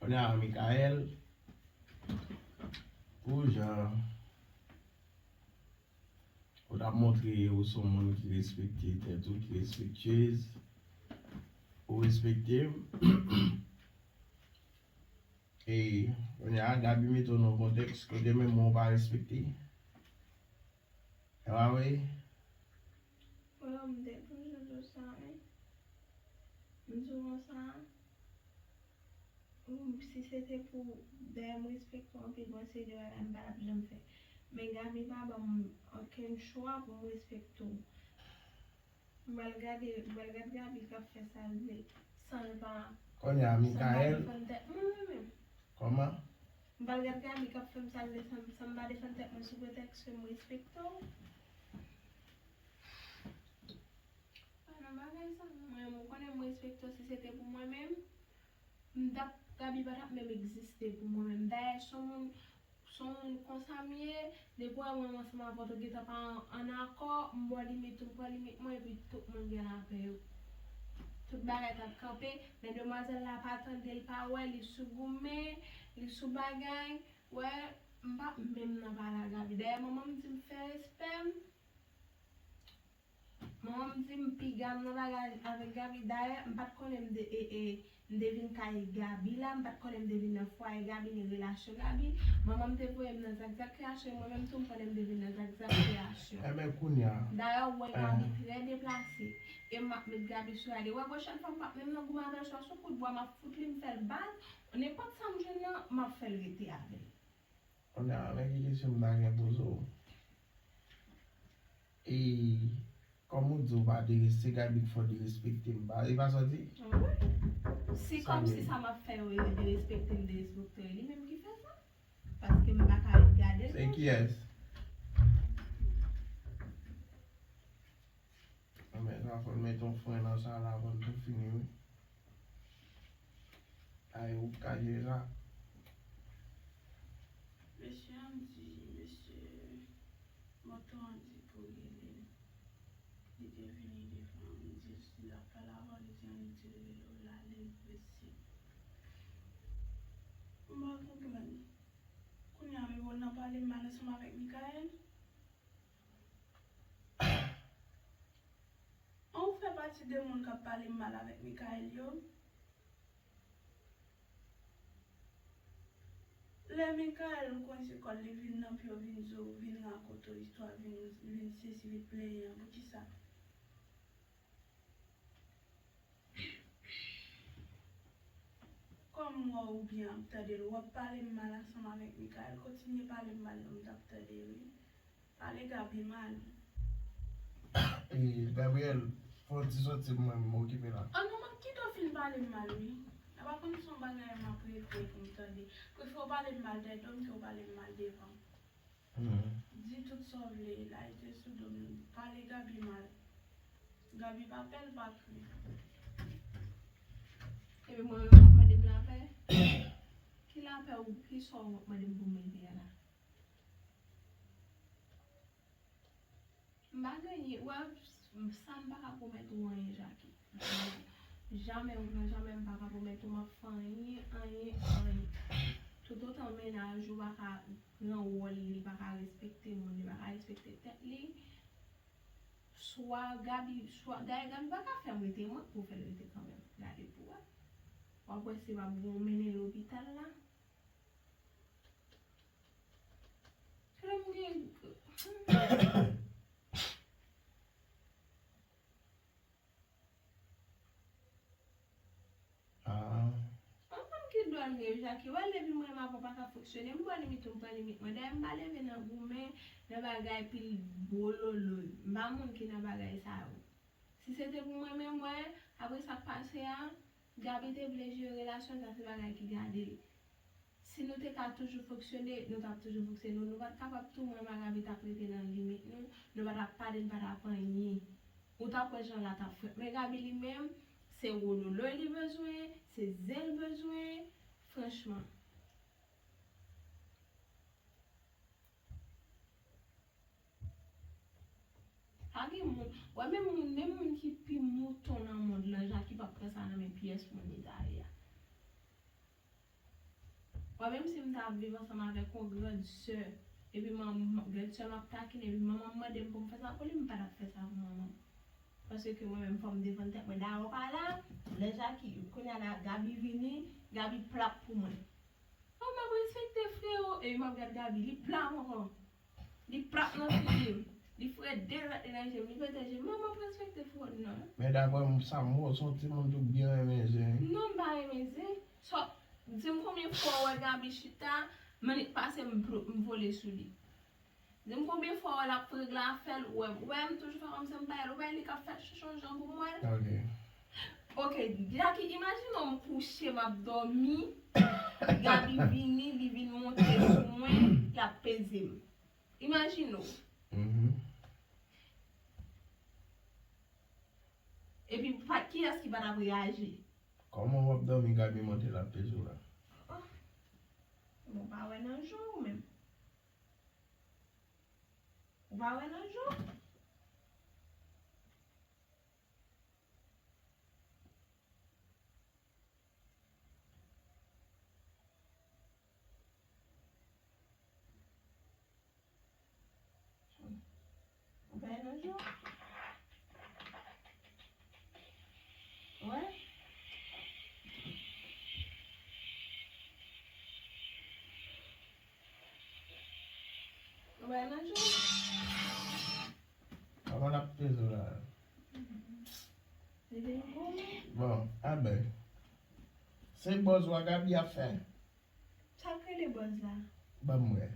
Kounye a, Mikaèl, pou jan ou t ap montre ou se yon moun ki respekte tèt ou, ki respektyez, ou respekte m. E kounye a, Gaby mete w nan yon kontèks kote menm mwen ou pa respekte. E pa vre? Mwen menm, m te toujou di w sa, wi. M di w konsa, ou, si se te pou, dayè, m respekte w anpil, bon, se de bagay m pa t ap janm fè. Men Gaby pa ban m okenn chwa pou m respekte w. M pral gade, m pral gade Gaby k ap fè sa l vle, san l pa, Kounye a, san l pa Mikaèl. Defann tèt mwen, mwen menm. Kòman? M pral gade Gaby k ap fè m sa l vle, san, san m pa defann tèt mwen sou pretèks ke m respekte w. Pa nan bagay sa, non. Mwen menm, ou konnen m respekte w, si se te pou mwen menm, m t ap, Gaby pa t ap menm egziste pou mwen menm. Dayè, se yon moun, se yon moun konsa m ye, depi w wè mwen ansanm avè w, te gentan pa an, an akò, m ba w limit ou, m pran limit mwen, epi tout moun gen lapè yo. Tout bagay t ap kanpe, men demwazèl la pa tande, l pa wè, li sou goumen, li sou bagay, wè, m p ap menm nan pale a Gaby. Dayè, manman m di m fè respè m. Manman m di m piga m nan bagay avèk Gaby. Dayè, m pa t konnen m de, e, e, m te vin kay Gaby la, m pa t konnen m te vin nan fwaye Gaby ni relasyon Gaby. Manman m te voye m nan zakzak kreyasyon, e mwen menm tou m konnen m te vin nan zakzak kreyasyon. Enben, kounye a. Dayè, ou wè Gaby trè deplase. E m ap met Gaby sou rad. E wè pwochèn fwa m p ap menm nan goumen avè l, swa sou kout bwa m ap fout li, m fè l bal. Nenpòt sa m jwenn nan, m ap fè l rete avè l. Kounye a, men ki kesyon m ta gen poze w. E kòm ou di w pa derese Gaby k fè w derespekte m, pa, e pa sa w di? Wi. Si kòmsi sa m ap fè yo, yo derespekte m, derespekte yo, li menm ki fè sa. Paske m pa ka ret gade l. Se kiyès? Anben, sa fò n mete yon fren nan sa la avan n tou fini, wi. Ay, ou ka jere sa. Mesye an di, mesye moto an di pou rele l. Li te vini devan m, m di l si l ap pale avè w, li di m, li di l rele w la, li vle si. M pa konprann. Kounye a, men bon, nan pale mal ansanm avèk Mikaèl. An ou fè pati de moun k ap pale mal avèk Mikaèl yo? Lè Mikaèl ou konn se kòl li vin nan pye w, vin di w, vin rakonte w istwa, vin, vin sesi, vin plenyen an, poukisa? Kòm m wè w byen ap tande l, w ap pale m mal ansanm avèk Mikaèl, kontinye pale m mal non, m t ap tande wi. Pale Gaby mal. E, Gabriel, fè yon ti soti pou mwen, m okipe la. An non, m ap kite w fin pale m mal wi. A pa konn se yon bagay m ap refere pou m tande. Prefere w pale m mal dèyè do m ke w pale m mal devan. Di tout sa w vle, layite sou do m, pale Gaby mal. Gaby pa pè, l pa kri. Epi mwen menm w ap mande m lapè? Ki lapè ou, ki sa w ap mande m pou m mete a la? M pa gen anyen, wè, sa m pa ka pwomèt ou anyen, Jackie. Jamè, ou pran jamè, m pa ka pwomèt ou m ap fè anyen, anyen, anyen. Toutotan mennaj ou pa ka pran wòl li, li pa ka respekte moun, li pa ka respekte tèt li, swa Gaby, swa, dayè Gaby pa ka fè m rete mwen pou fè l rete kanmenm. Gade pou wè. W ap wè si w ap gon mennen lopital la. Frè m gen. Ah. An fanm ki dwòl m ye, Jackie. Wè, depi mwen m avè w pa ka fonksyone, m pran limit ou, m pran limit mwen. Dayè, m pa leve nan goumen, nan bagay pil bololo. M pa moun ki nan bagay sa yo. Si se te pou mwen menm, wè, apre sa k pase a, Gaby te vle jere relasyon, sa se bagay ki gade l. Si nou te ka toujou fonksyone, nou t ap toujou fonksyone. Nou, nou pa t kapab tou, mwen, Magabi t ap rete nan limit nou, nou pa t ap pale, nou pa t ap anyen. Ou t ap wè jan la t ap frèt. Men Gabi li menm, se wololoy li bezwen, se zen l bezwen, franchman. Pa gen moun, wè menm moun, menm moun ki pi mouton nan mond lan, Jackie p ap pran sa nan men pyès moun li ta ye a. Wè menm si m ta viv ansanm avèk yon grand sè, epi man, grand sè m ap takine, epi manman m mande m pou m fè sa pou li, m pa t ap fè sa pou manman m. Paske mwen menm fò m defann tèt mwen. Dayè w pa la, lè Jackie, kounye a la, Gaby vini, Gaby plap pou mwen. Oh, m ap respekte freo, epi m ap gad Gaby, li plap ankò. Li plap nan figi m. Li frede lòt li nan je m. Li pete je m. Manman, m respekte fò w non. Men daprè m, sa m wè w se yon timoun tou byen renmen zen. Non, m pa renmen zen. Sò, di m konbyen fwa w wè Gaby chita, mennit pase m plo-, m vole sou li. Di m konbyen fwa w wè l ap regle afè l, ou wè, ou wè m toujou fè kòmsi m pa wè l, ou wè li k ap fè chonchon jan pou m wè l. Ok. Ok, Jackie, imajine w m kouche, m ap dòmi, Gaby vini, li vin monte sou mwen, l ap peze m. Imajine w. Mhm. Epi, pa, kiyès ki pa t ap reyaji? Kòman w ap dòmi, Gaby monte, l ap peze w la? Oh. Bon, w pa wè nan je w menm. Ou pa wè nan je w? Ou pa wè nan je w? Wè. Ou pa wè nan je w? Kòman l ap peze w la? Li vin goumen. Bon, aben. Se bòz wa Gaby ap fè. Sa k rele bòz la? Ban m wè.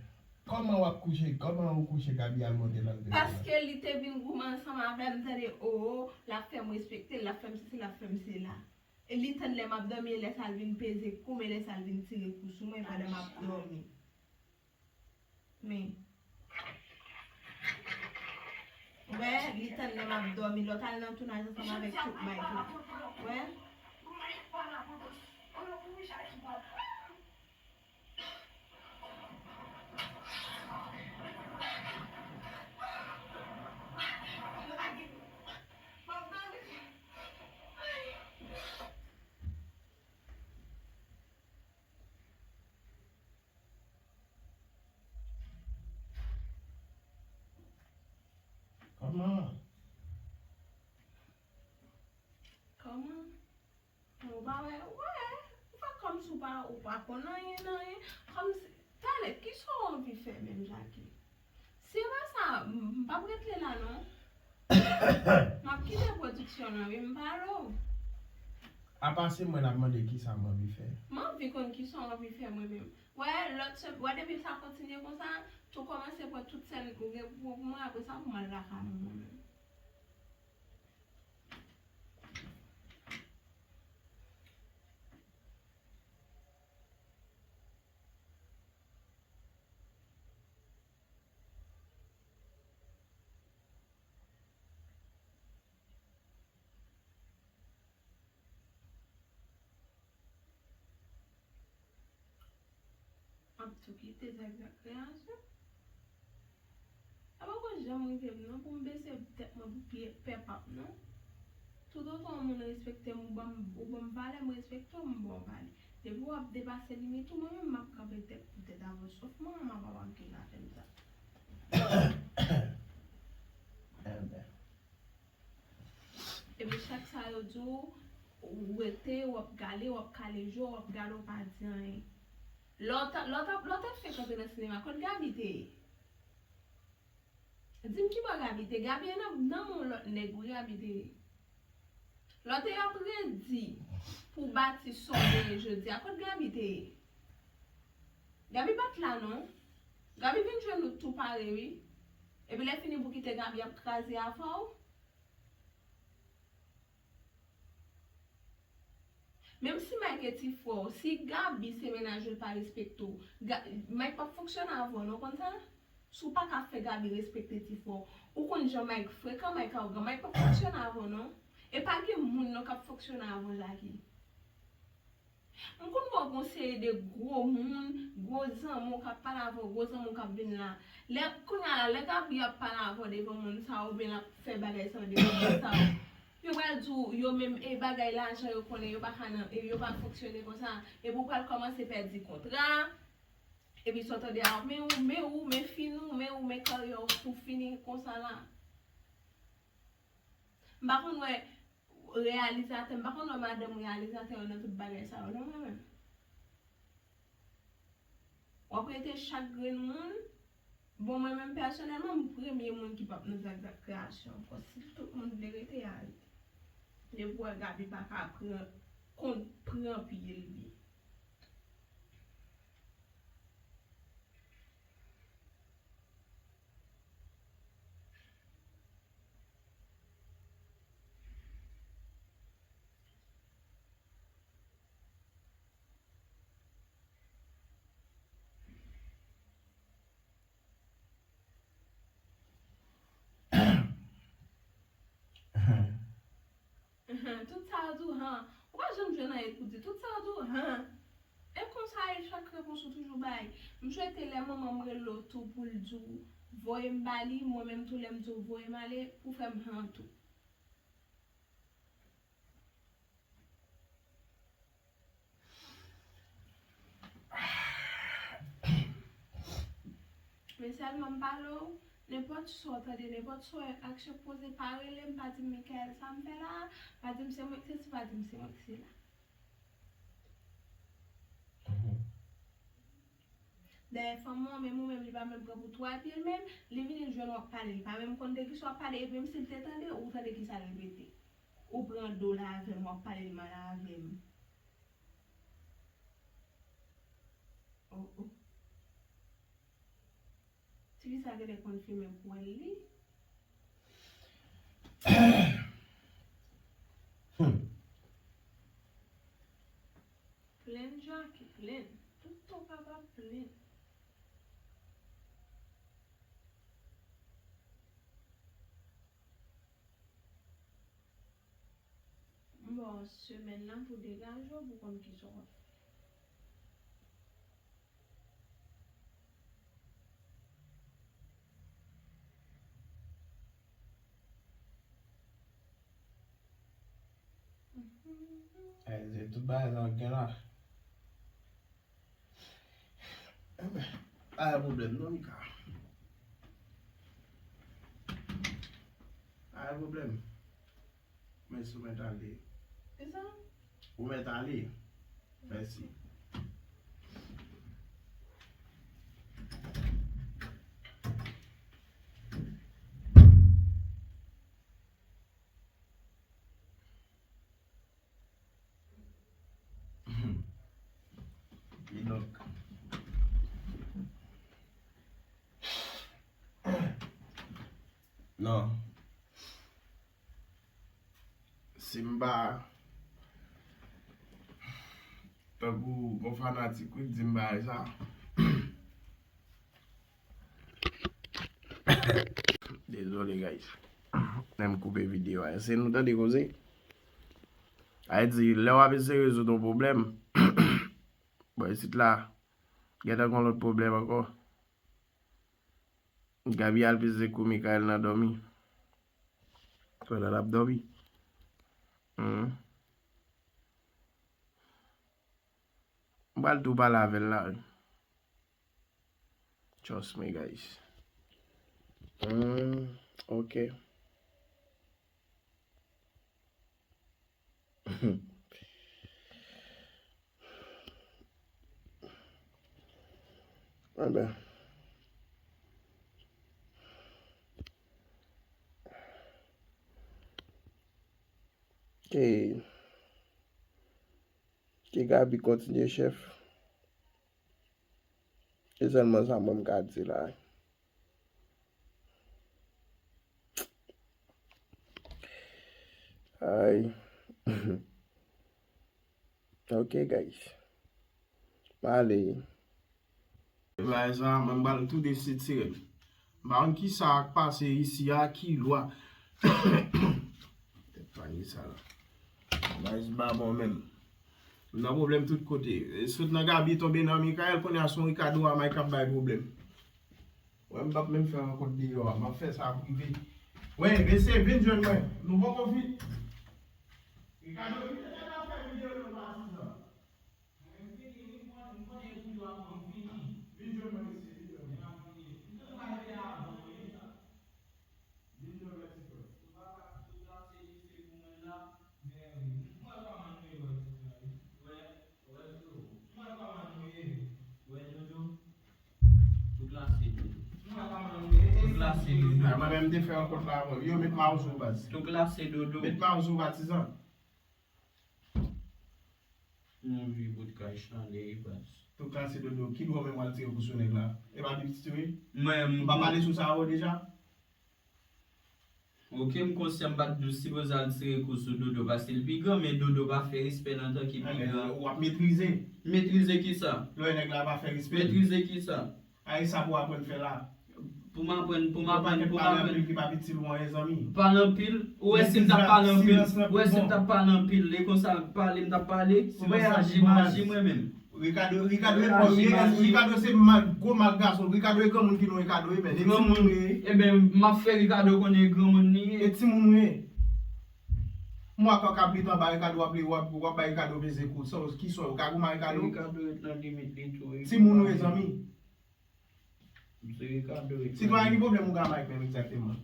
Kòman w ap kouche? Kòman ou kouche, Gaby al monte, l al peze w la? Paske li te vin goumen ansanm avè m, tande, o, o, l ap fè m respekte l, l ap fè m sesi, l ap fè m sela. E li tann lè m ap dòmi, e lè sa l vin peze kou m, e lè sa l vin tire kou sou mwen pandan m ap dòmi. Men. Wè, li tann lè m ap dòmi, lòt al nan tounaj ansanm avèk tout bay tou. Wè. Kòman? Kòman? Ou pa wè, wè, ou fè kòmsi ou pa, ou pa konn anyen nan anyen. Kòmsi, talè, kisa w anvi fè menm, Jackie? Si e pa sa, m, m p ap ret la non. M ap kite pwodiksyon an, wi, m pale w. Apa se mwen l ap mande kisa m anvi fè. M anvi konn kisa w anvi fè mwen menm. Wè, lòt se, wè, depi sa kontinye konsa, tou kòmanse pran tout sèn ou gen pou, pou mwen, apre sa, pou m al lakay mwen, mwen menm. M ap tou kite zak zak kreyasyon. A poko janm rive m non pou m bese tèt mwen pou pye pè p ap non. Toutotan yon moun respekte m, ou ban m, ou ban m valè, m respekte w, m ba w valè. Depi w ap depase limit ou, mwen menm m ap kanpe tèt pou tèt avè w. Sof manman papa m ki ka fè m sa. Enben. Epi chak sa yo di w, ou rete, w ap gade, w ap kale je w, w ap gade, w pa di anyen. Lè w t ap, lè w t ap, lè w t ap fenk antre nan sinema, kot Gaby te ye? Di m ki bò Gaby te ye? Gaby nan, nan men yon lòt nèg wi Gaby te ye. Lè w te ap redi pou w bati sa w genyen jodi a, kot Gaby te ye? Gaby pa t la non. Gaby vin jwenn nou tou pare wi. Epi lè fini pou kite Gaby ap kraze afè w. Menm si Mike e ti frè w, si Gaby se mennaj ou, l pa respekte w, Ga- Mike p ap fonksyone avè w non, w konn sa? Si w pa ka fè Gaby respekte ti frè w, ou konn jan Mike frekan, Mike awogan, Mike p ap fonksyone avè w non. E pa gen moun non k ap fonksyone avè w, Jackie. M konn wè w gon seri de gwo moun, gwo zanmi w k ap pale avè w, gwo zanmi w k ap vin la. Lè, kounye a la, lè Gaby ap pale avè w devan moun sa yo, oubyen l ap fè bagay sa yo devan moun sa yo, yo pral di w, yo menm, e bagay lajan yo konnen, yo pa ka nan, e yo pa fonksyone konsa, epi w pral kòmanse pèdi kontra, epi sa w tande a, men ou, men ou, men fi nou, men ou, men karyè w tou fini konsa la. M pa konn wè reyalizatè, m pa konn wè madanm reyalizatè yo nan tout bagay sa yo non mwen menm. W ap rete chak grenn moun. Bon, mwen menm pèsonèlman, m premye moun ki p ap nan Zak Zak Kreyasyon ankò. Si tout moun vle rete, y a rete. Depi w wè Gaby pa ka pran, konn pran pye l byen. Tout sa yo di w han. Ou pa janm jwenn anyen pou di. Tout sa yo di w han. E konsa e chak repons ou toujou bay. M swete lè manman m rele w tou pou l di w voye m ba li, mwen menm tou lè m di w voye m ale, pou fè m han tou. Men sèlman m pale w, nenpòt sa w tande, nenpòt sa w wè aksyon poze, pa rele m, pa di m Michael sa m fè la, pa di m se mwen k sesi, pa di m se mwen k sela. Dayè fanm ou an, menm ou menm, li pa menm pran pou twa pye l menm, li vini l jwenn w ap pale, li pa menm konn de kisa w ap pale, epi menm si l te tande, ou tande kisa l repete. Ou pran do l avè m, w ap pale l mal avè m. Oh, oh. Ti fi sa genlè konn fimen pwèl li. Hmm. Plenn Jackie, plenn. Tout tan w kapab plenn. M ba w semèn nan pou degaje w, pou konn kisa w ap fè. Ay, se tout bagay sa w gen la. Enben, pa gen pwoblèm non, Mika. Pa gen pwoblèm. Men si w mèt ale. Kisa? Ou mèt ale. Mèsi. Kidonk, non. Si m pa tankou yon fanatik wi k di m bagay sa. Dezole, guys. Lè m koupe videyo a. Èske nou tande koze? Sa vle di, lè w ap eseye rezoud yon pwoblèm, bò isit la, gentan gen yon lòt pwoblèm ankò. Gaby al peze kou Mikael nan dòmi. Pandan l ap dòmi. Hmm. Pral tou pale avè l la, wi. Trust me, guys. Hmm, ok. Anben. Ke, ke Gaby kontinye, chèf. Se sèlman sa mwen m ka di la. Ay. Ok, guys. M ale. Bagay sa, mwen m pral tou desitire m. M pa konn kisa k pase isi a, ki lwa. Tèt panye sa la. Bagay sa pa bon menm. M nan pwoblèm tout kote. E sot nan Gaby tonbe nan Michael, kounye a se yon Ricardo a Mike k ap bay pwoblèm. Wè, m p ap menm fè rankont deyò a. M ap fè sa prive. Wè, mesye, vin jwenn mwen. Nou poko fin. Ricardo, vin jwenn mwen, n ap fè videyo nou patizan. Mwen, m fini, m konnen, m konnen kou yo ap pran, m fini. Vin jwenn mwen, mesye, vin jwenn mwen. Vin jwenn mwen, ti frè. Tou klase, Dodo. Tou klase, Dodo. Ay, mwen menm, m te fè rankont la avè w. Yo, met mawzo, baz. Tou klase, Dodo. Met mawzo, patizan. Yon vye bout kay chale, baz. Tou klase, Dodo. Ki dwa w menm w al tire kou sou nèg la? E pa pitit ou ye? Mwen, m pa pale sou sa avè w deja? Ok, m konsyan, m pa t sipoze al tire kou sou Dodo, paske l pi gran, men Dodo pa fè respè nan tan ki pi gran. W ap metrize. Metrize kisa? Lè nèg la pa fè respè. Metrize kisa? Ay, sa pou w aprann fè la. Pou m aprann, pou m aprann, pou m aprann. Pale anpil ki pa pitit ou an, mezanmi. Pale anpil? Ou wè si m t ap pale anpil? Ou wè si m t ap pale anpil? E konsa, pale, m t ap pale? Ou wè aji m aji mwen menm. Ricardo, Ricardo e pòm, Ricardo se mal, gwo mal gason. Ricardo e granmoun ki non Ricardo e, men e timoun ou ye. Eben, m ap fè Ricardo konnen e granmoun li ye. E timoun ou ye. Mwa kòk ap lit anba Ricardo, w ap li, w ap, w ap bay Ricardo peze kou. Sa, ki sa, ou ka goumen Ricardo? Ricardo ret nan limit li tou, wi. Timoun ou ye, zanmi. M se Ricardo ret nan limit. Sitwayen, ki pwoblèm ou gen ak Mike menm egzakteman?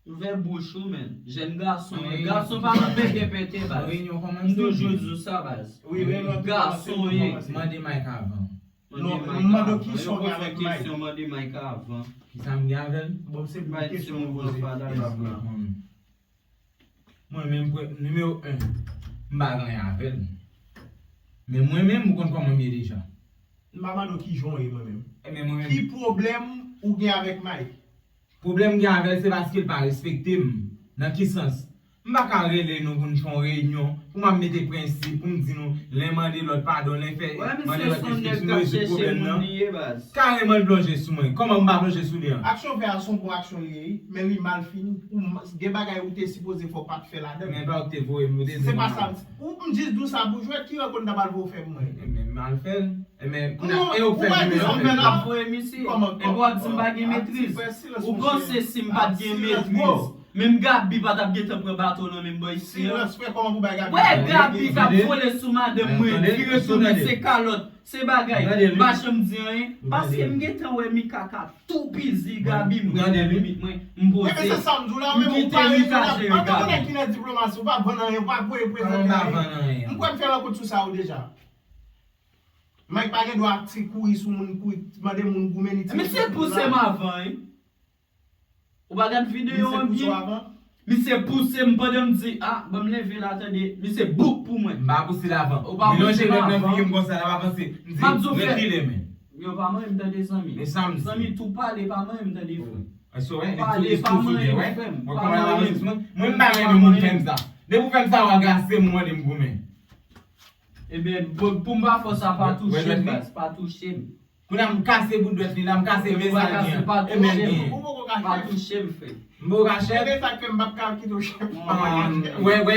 Ouvè bouch ou, menn. Jèn gason, wi. Gason pa nan pete pete, baz. Reyinyon kòmanse. M toujou di w sa, baz. Wi, reyinyon tou kòmanse, tou kòmanse. Mande Mike avan. Non, m mande w ki sa w gen avèk Mike. Mande Mike avan. Ki sa m gen avè l? Bon, se pou kesyon m poze. Mwen menm, nimewo en, m pa gen anyen avè l. Men mwen menm, ou konn kòman m ye deja. M pa mande w kijan w ye mwen menm. Ki pwoblèm ou gen avèk Mike? Pwoblèm m gen avè l, se paske l pa respekte m. Nan ki sans? M pa ka rele nou pou n fè yon reyinyon, pou m ap mete prensip, pou m di nou, len mande lòt padon, len fè, mande lòt eksepsyon, nou rezoud pwoblèm nan. Kareman l plonje sou mwen. Kòman m pa plonje sou li an? Aksyon w fè a se yon bon aksyon li ye, wi, men li mal fini. Ou, gen bagay ou te sipoze fè w pa t fè ladan l. Men pa ou ki te voye m, ou te di m. Se pa sa m di. Ou, m jis di w sa pou jwèt, ki rankont m ta pral voye w fè pou mwen? Men m al fè l. Ebyen, kounye a, e ou k fè nimewo. Ou pa di sa m fè la. Voye misye. Epi w ap di m pa gen metriz. Ou panse si m pa t gen metriz, menm Gaby pa t ap gentan pran baton nan men m bò isi an? Silans, frè, kòman pou bay Gaby? Wè, Gaby k ap vole sou madanm mwen, vire tounen se kalòt, se bagay. M pa janm di anyen, paske m gentan wè Mika k ap toupizi Gaby, m ret nan limit mwen, m poze. Ebyen, se sa m di w la, ou menm ou pa reyinyon la. Antanke nèg ki nan diplomasi, ou pa vann anyen, ou pa voye prezante anyen. M kwè m fè rankont sou sa yo deja. Mike pa gen dwa ti kouri sou moun, kouri mande moun goumen, li ti. Misye pouse m avan, wi. Ou pa gad videyo an byen? Misye pouse m pandan m di, a, ban m leve la, tande. Misye bouk pou mwen. M pa pouse l avan. Ou pa pouse m avan. Li lonje nèg nan figi m konsa, l ap avanse. M di, rekile men. Yo pa manyen m tande, zanmi. Men sa m di. Zanmi, tou pale pa manyen m tande, frè. Tou pale pa manyen m, frè m. Mwen, mwen pa renmen moun fè m sa. Depi w fè m sa, w agase m, ou mande m goumen. Ebyen, pou, pou m pa fè w sa, pa touche m, baz, pa touche m. Kounye a m kase bout dwèt li la, m kase men sa l gen an. E men l genyen. Pa touche m, frè. M poko ka chèf. Se sa k fè m p ap ka kite w chèf. Wè, wè,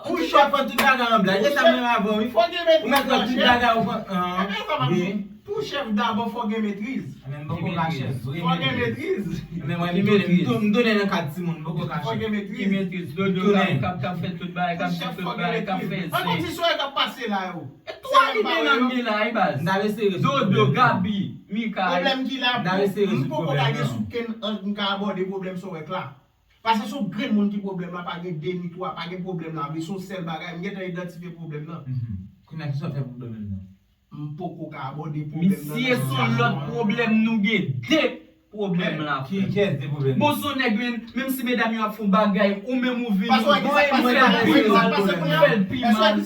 ou chèf fè tout bagay an blag. E sa m renmen avè w, wi. Ou mèt fè tout bagay ou pran. Pou chèf dabò fò gen metriz. Men m poko ka chèf vre. Fò gen metriz. Men mwen m tounen, m tounen nan kad timoun, m poko ka chèf. Fò gen metriz. Ki metriz? Dodo k ap, k ap, k ap fè tout bagay, k ap fè tout bagay, k ap fè zen. Mwen konn ti soirée k ap pase la yo. E twa ki te nan m de la, wi, baz. Dodo, Gabi, Mika. Pwoblèm ki la, m poko ka gen sou kenn ang m ka abòde pwoblèm sou wèk la. Paske se yon grenn moun ki pwoblèm la, pa gen de ni twa, pa gen pwoblèm la vre, se yon sèl bagay, m gentan idantifye pwoblèm nan. Kounye a kisa w fè pou pwoblèm nan? M poko ka abòde pwoblèm nan. Misye, se yon lòt pwoblèm, nou gen de pwoblèm la, frè. Kiyès de pwoblèm? Bon, se yon nèg, men, menm si medam yo ap fè yon bagay, ou menm ou vini, ou voye mwen ap fè l pi mal.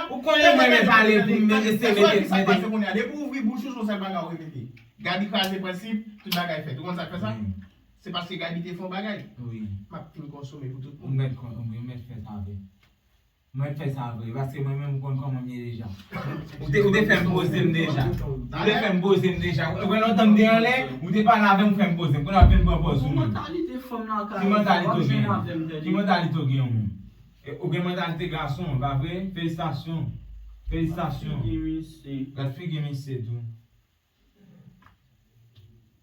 Ou konnen mwen renmen pale pou m eseye mete, mete. Depi ou ouvri bouch ou, se yon sèl bagay ou repete. Gaby kraze prensip, tout bagay fèt. Ou konn sa k fè sa? Se paske Gaby te fè yon bagay. M ap fin konsome pou tout moun. Ou mèt fè sa vre. Mwen fè sa vre, paske mwen menm ou konn kòman m ye deja. Ou te, ou te fè m poze m deja. Ou te fè m poze m deja. Ou gen lontan m te anlè, ou te pale avè m, ou fè m poze m. Kounye a w ap vin pran pòz ou menm. Ki mantalite fanm nan ka gen? Ki mantalite w gen? Ki mantalite w gen ou menm? E, ou gen mantalite gason, pa vre? Felisitasyon. Felisitasyon. Gad figi misye tou.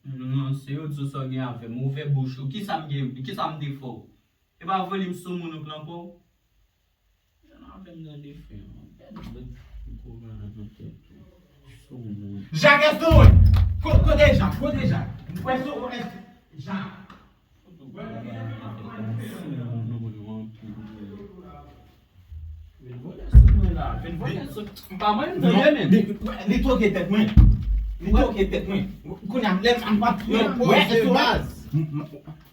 Non, se yo di w sa w gen avè m. Ouvè bouch ou. Kisa m gen? Kisa m te fè w? E pa vole m sou moun ou pran kò w? Jan avè m nan defen an. Bèl bèl kouran nan tèt ou. Sou moun. Jacques Touré! Ko-, kote Jak? Kote Jak? Mwen sou kote Jak? Vin vole sou mwen la. Vin vole sou. M pa mwen m tande men. Li, li toke tèt mwen. Li toke tèt mwen. Kounye a, lè m pa. Yo, poze baz.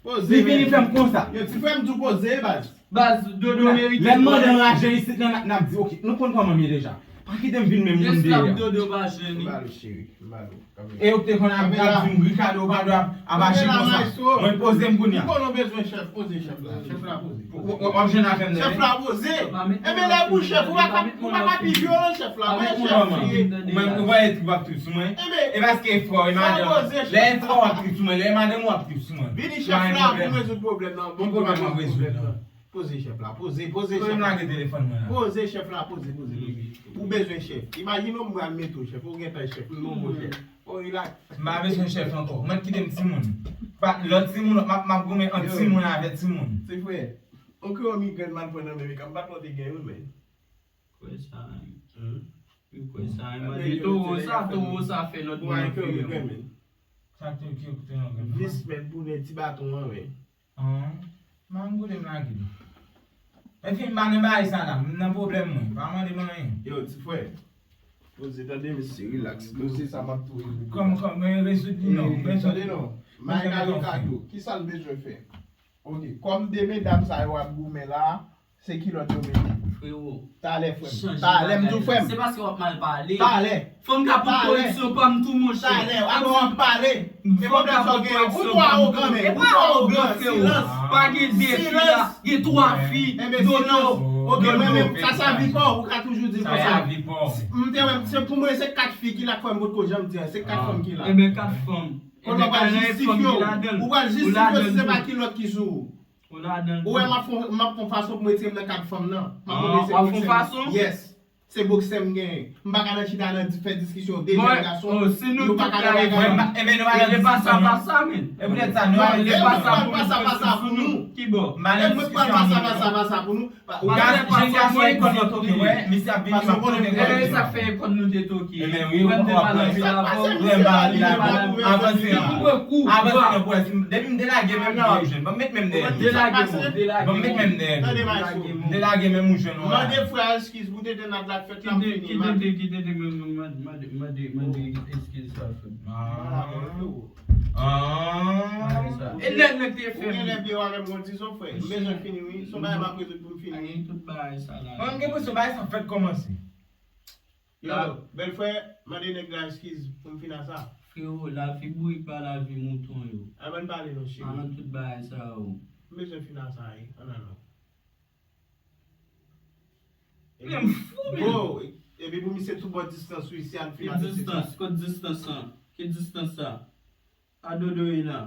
Poze. Li vini fè m konsa. Yo, ti frè m di w poze baz. Baz, Dodo merite. Lè m mande anraje isit nan, n ap di, ok, nou konn kòman m ye deja. Pa kite m vin menm moun deyè. Esklav Dodo pa jwenn li. M ba l ou, cheri. M ba l ou. E yo k te konn ap, ap di m, Ricardo, ou pa dwe ap, ap aji konsa. Mwen poze m kounye a. M konnen w bezwen chèf, poze chèf la. Chèf la poze. W, w, w ap jwenn avè m nèt. Chèf la poze. Enben lè pou chèf, ou pa ka, ou pa ka pi vyolan chèf la. Mwen chèf li ye. Ou menm, ou pa trip ap trip sou mwen. E paske e fò, e madanm. Lè e fò w ap trip sou mwen, lè e madanm ou ap trip sou mwen. Vini chèf la pou rezoud pwoblèm nan. Bon, pwoblèm nan rezoud. Poze chèf la, poze, poze chèf la. Lage telefòn mwen la. Poze chèf la, poze, poze, poze. Ou bezwen chèf. Imajine w m pral mete w chèf, ou gentan chèf, m nouvo chèf. O, rilaks. M pa bezwen chèf ankò. Mwen kite m timoun. Pa, lòt timoun, m ap, m ap goumen ant timoun avè timoun. Ti frè, on kreyòl migrèn m al pran nan men Mika, m pa t wè w te gen youn, men. Kwè sa, wi. Wi, kwè sa, wi. Mande towo sa, towo sa fè lòt moun anfime. Sa te ki te yon grenn. Vis mèt bounè ti baton an, wi. An, m a goute m lage. Epi m pa nan bagay sa la, m nan pwoblèm mwen, pa mande m anyen. Yo, ti frè, poze tande mesye, rilaks. Mesye sa m ap touye. Kòm, kòm, mwen rezoud li non. Tande non. Mike a Ricardo, kisa l bezwen fè? Ok, kòm de medam sa yo ap goumen la, se kilòt yo mete. Frewo. Talè, frè m. Talè, m di w, frè m. Se paske w ap mal pale. Talè. Fò m ka pot koreksyon pa m tou, monchè. Talè, alò w ap pale. E pwoblèm sa w gen, ou twò awogan, men. Ou twò awogan, silans. Pa gen de fi la, gen twa fi. Dodo. Ok, mwen menm, sa, sa vi pa w, ou ka toujou di l konsa. M te wè, se pou mwen, se kat fi ki la k fè m potko janm di an, se kat fanm ki la. Enben, kat fanm. Kounye a w pral jistifye w. Ou pral jistifye w si se pa kilòt ki sou ou. Ou wè m ap fè, m ap fè yon fason pou m retire m nan kad fanm nan. M ap montre se boksè m. Yes. Se boksè m genyen. M pa ka nan chita nan di-, fè diskisyon de jèn gason. Yo pa ka nan bagay. Enben nou pa nan diskisyon non. E poutèt sa nou. Mwen pral pase a pase a pou nou. Ki bò? M pa nan diskisyon avè nou. Ou ka, jèn gason e kòd yo toke, wè, misye ap vini, m ap toke kòd li. Enben, sa fè e kòd nou te toke. Enben, wi, ou ap pran. Ou ap pran. Avanse, avanse, non, pwès. Depi m delage, menm nan w ap jwenn. Ban m met menm dèyè. Delage, bon, delage. Ban m met menm dèyè. Delage, bon. Delage, menm ou jwenn, non. Mande frè a eskiz pou tete nat la k fèt la, m fini. Ki tete, ki tete, mande, mande, mande eskiz sa, frè. Ah. E nèg, nèg te fè m. Ou gen lè pye w avè m gon dizon, frè. M bezwen fini, wi. Se yon bagay m ap rezoud pou m fini. Tout bagay sa la. Mwen, m gen enpresyon bagay sa fèk kòmanse. Yo, bèl frè, mande nèg la eskiz pou m fin a sa. Frewo, lavi bourik pa lavi mouton yo. Ann pale non, cheri. Ann tout bagay sa yo. M bezwen fin a sa, wi. Ann al non. Men m fou, men. Bon, epi pou misye tou bò distans wi, si al fin a sa. Ki distans? Kot distans lan? Ki distans sa? A Dodo ye la.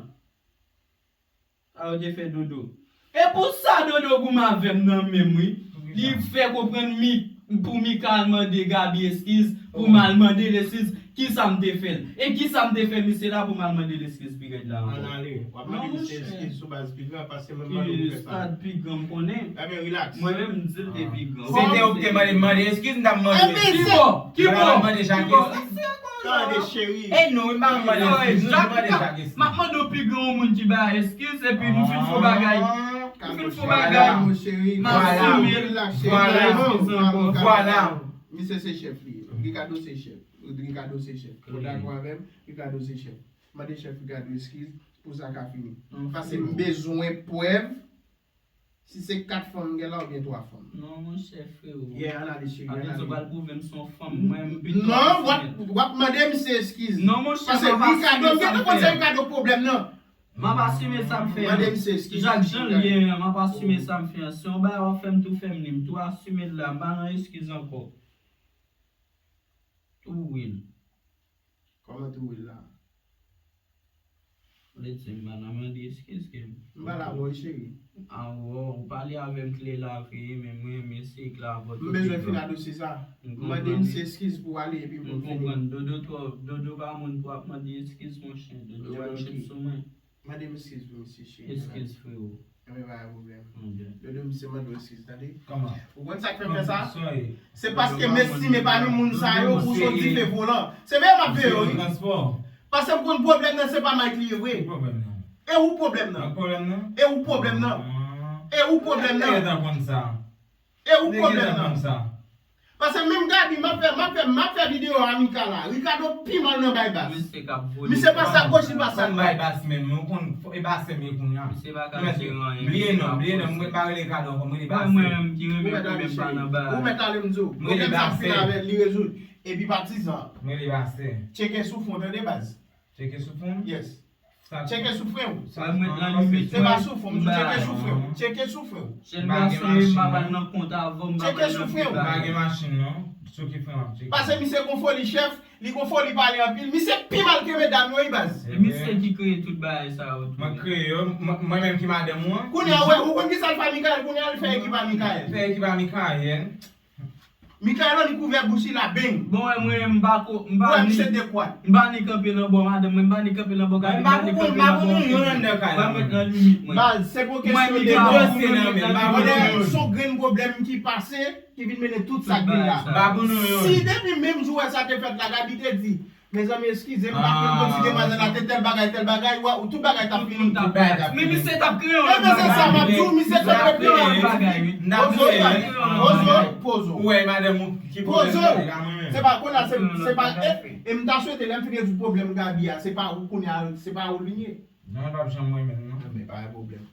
Sa yo te fè Dodo. E pou sa Dodo goumen avè m nan menm wi. Li fè konprann mi pou Mika al mande Gaby eskiz, pou m al mande l eskiz. Kisa m te fè l? E kisa m te fè misye la pou m al mande l eskiz pi rèd la ankò? Ann ale, w ap mande misye eskiz sou baz pi gran, paske mwen mande w pou fè sa. Ki stad pi gran m konnen? Ebyen, relax. Mwen menm, m di l te pi gran. Se te ou ki te mande m mande eskiz, m t ap mande. Ki bò? Ki bò? M t ap mande Jacques eskiz. Tande, cheri. E non, m pa mande eskiz, m mande Jacques eskiz. M ap mande yon pi gran moun ki bay eskiz, epi m fin fè yon bagay. M fin fè yon bagay. M asime l. Vwala. Vwala. Misye se chèf li ye. Ricardo se chèf. Ricardo se chèf. Ou dakò avè m? Ricardo se chèf. Mande chèf Ricardo eskiz pou sa ka fini. Paske m bezwen prèv si se kat fanm m gen la oubyen twa fanm. Non, monchè, frero. Yeah, ann ale, cheri, ann ale. Sa vle di w pral pwouve m se yon fanm, mwen, m pito asime l. Non, w ap, w ap mande misye eskiz. Non, monchè, m ap asime sa m fè a. Paske Ricardo, m gentan konn se Ricardo pwoblèm nan. M ap asime sa m fè a. Mande misye eskiz. Jak jan l ye an, m ap asime sa m fè a. Si yon bagay w ap fè m tou fè m li, m tou asime l la, m pa nan eskiz ankò. Tou wi l. Kòman tou wi l la? Vle di m pa nan mande eskiz ke m. M pa la pou w, cheri. Awo, ou pale avè m klè la vre, men mwen renmen se klè avè w. M bezwen fin a dosye sa. M mande misye eskiz pou w ale epi pou m fini. M konprann. Dodo twò, Dodo pa moun pou ap mande eskiz, monchè. Dodo pa tchip sou mwen. Mande m eskiz pou misye, cheri. Eskiz, frero. Ebyen, pa gen pwoblèm. Dodo, misye mande w eskiz, tande. Kòman? Ou konn sa k fè m fè sa? Se paske m estime pami moun sa yo, ou se yon dife volan. Se veye m ap veye w, wi. Paske m konn pwoblèm nan, se pa Mike li ye vre. Ki pwoblèm nan? E ou pwoblèm nan? Mwen pwoblèm nan? E ou pwoblèm nan? E ou pwoblèm nan? Nèg la konn sa. E ou pwoblèm nan? Paske menm Gaby, m ap fè, m ap fè, m ap fè videyo a Mika la. Ricardo pi mal nan bay bas. Misye pase a goch, li pase a dwat. Bay bas menm, ou konn, e bas m ye kounye a. Misye pa ka jere anyen. Bliye non, bliye non, mwen pa rele Ricardo ankò, mwen rele bas. Mwen menm ki renmen pwoblèm pa nan bay. Ou mèt ale, m di w. Pwoblèm sa fini avè l, li rezoud. Epi patizan. Mwen rele bas. Tcheke sou fon, tande baz. Tcheke sou fon? Yes. Tcheke sou fren w. Se pa sou fon, m di w tcheke sou fren w. Tcheke sou fren w. Jèn gason, m pa pral nan kont avè w, m pa pral nan kont avè w. M pa gen machin non. Sou ki fren w ap tcheke? Paske misye gon foli chèf, li gon foli pale anpil. Misye pi mal ke medam yo, wi baz. E misye ki kreye tout bagay sa yo tou. Mwen kreye yo, mwen, mwen menm ki madanm ou an. Kounye a, ou wè, ou konn kisa l fè a Mikael, kounye a l fè ekip a Mikael. Fè ekip a Mikael. Mikael annik ouvè bouch li la, beng. Bon, wè, mwen, m pa ko, m pa ni, m pa ni kanpe nan bò madanm mwen, m pa ni kanpe nan bò Gaby, m pa ni kanpe nan bò ankenn moun. Mwen mèt nan limit mwen. Baz, se pa kesyon de bò. Mwen, Mikael, se yon grenn pwoblèm ki pase, ki vin mennen tout sa k vin la. Si depi menm jou wè sa te fèt la, Gaby te di, Mezanmi, eskize m, m pa t konn konn si demwazèl la te tèl bagay, tèl bagay, wè, tout bagay t ap fini. Tout bagay t ap fini. Men misye t ap kreye yon lòt bagay. Ebyen, se sa m ap di w, misye t ap kreye yon lòt bagay, wi. Pozo, pozo. Ou wè, madanm ou ki pozo. Se pa kounye a, se, se pa, e, e m ta swete lè m fin rezoud pwoblèm Gaby a, se pa ou kounye a, se pa ou li ye. Non, l p ap janm renmen m, non. Ebyen, pa gen pwoblèm.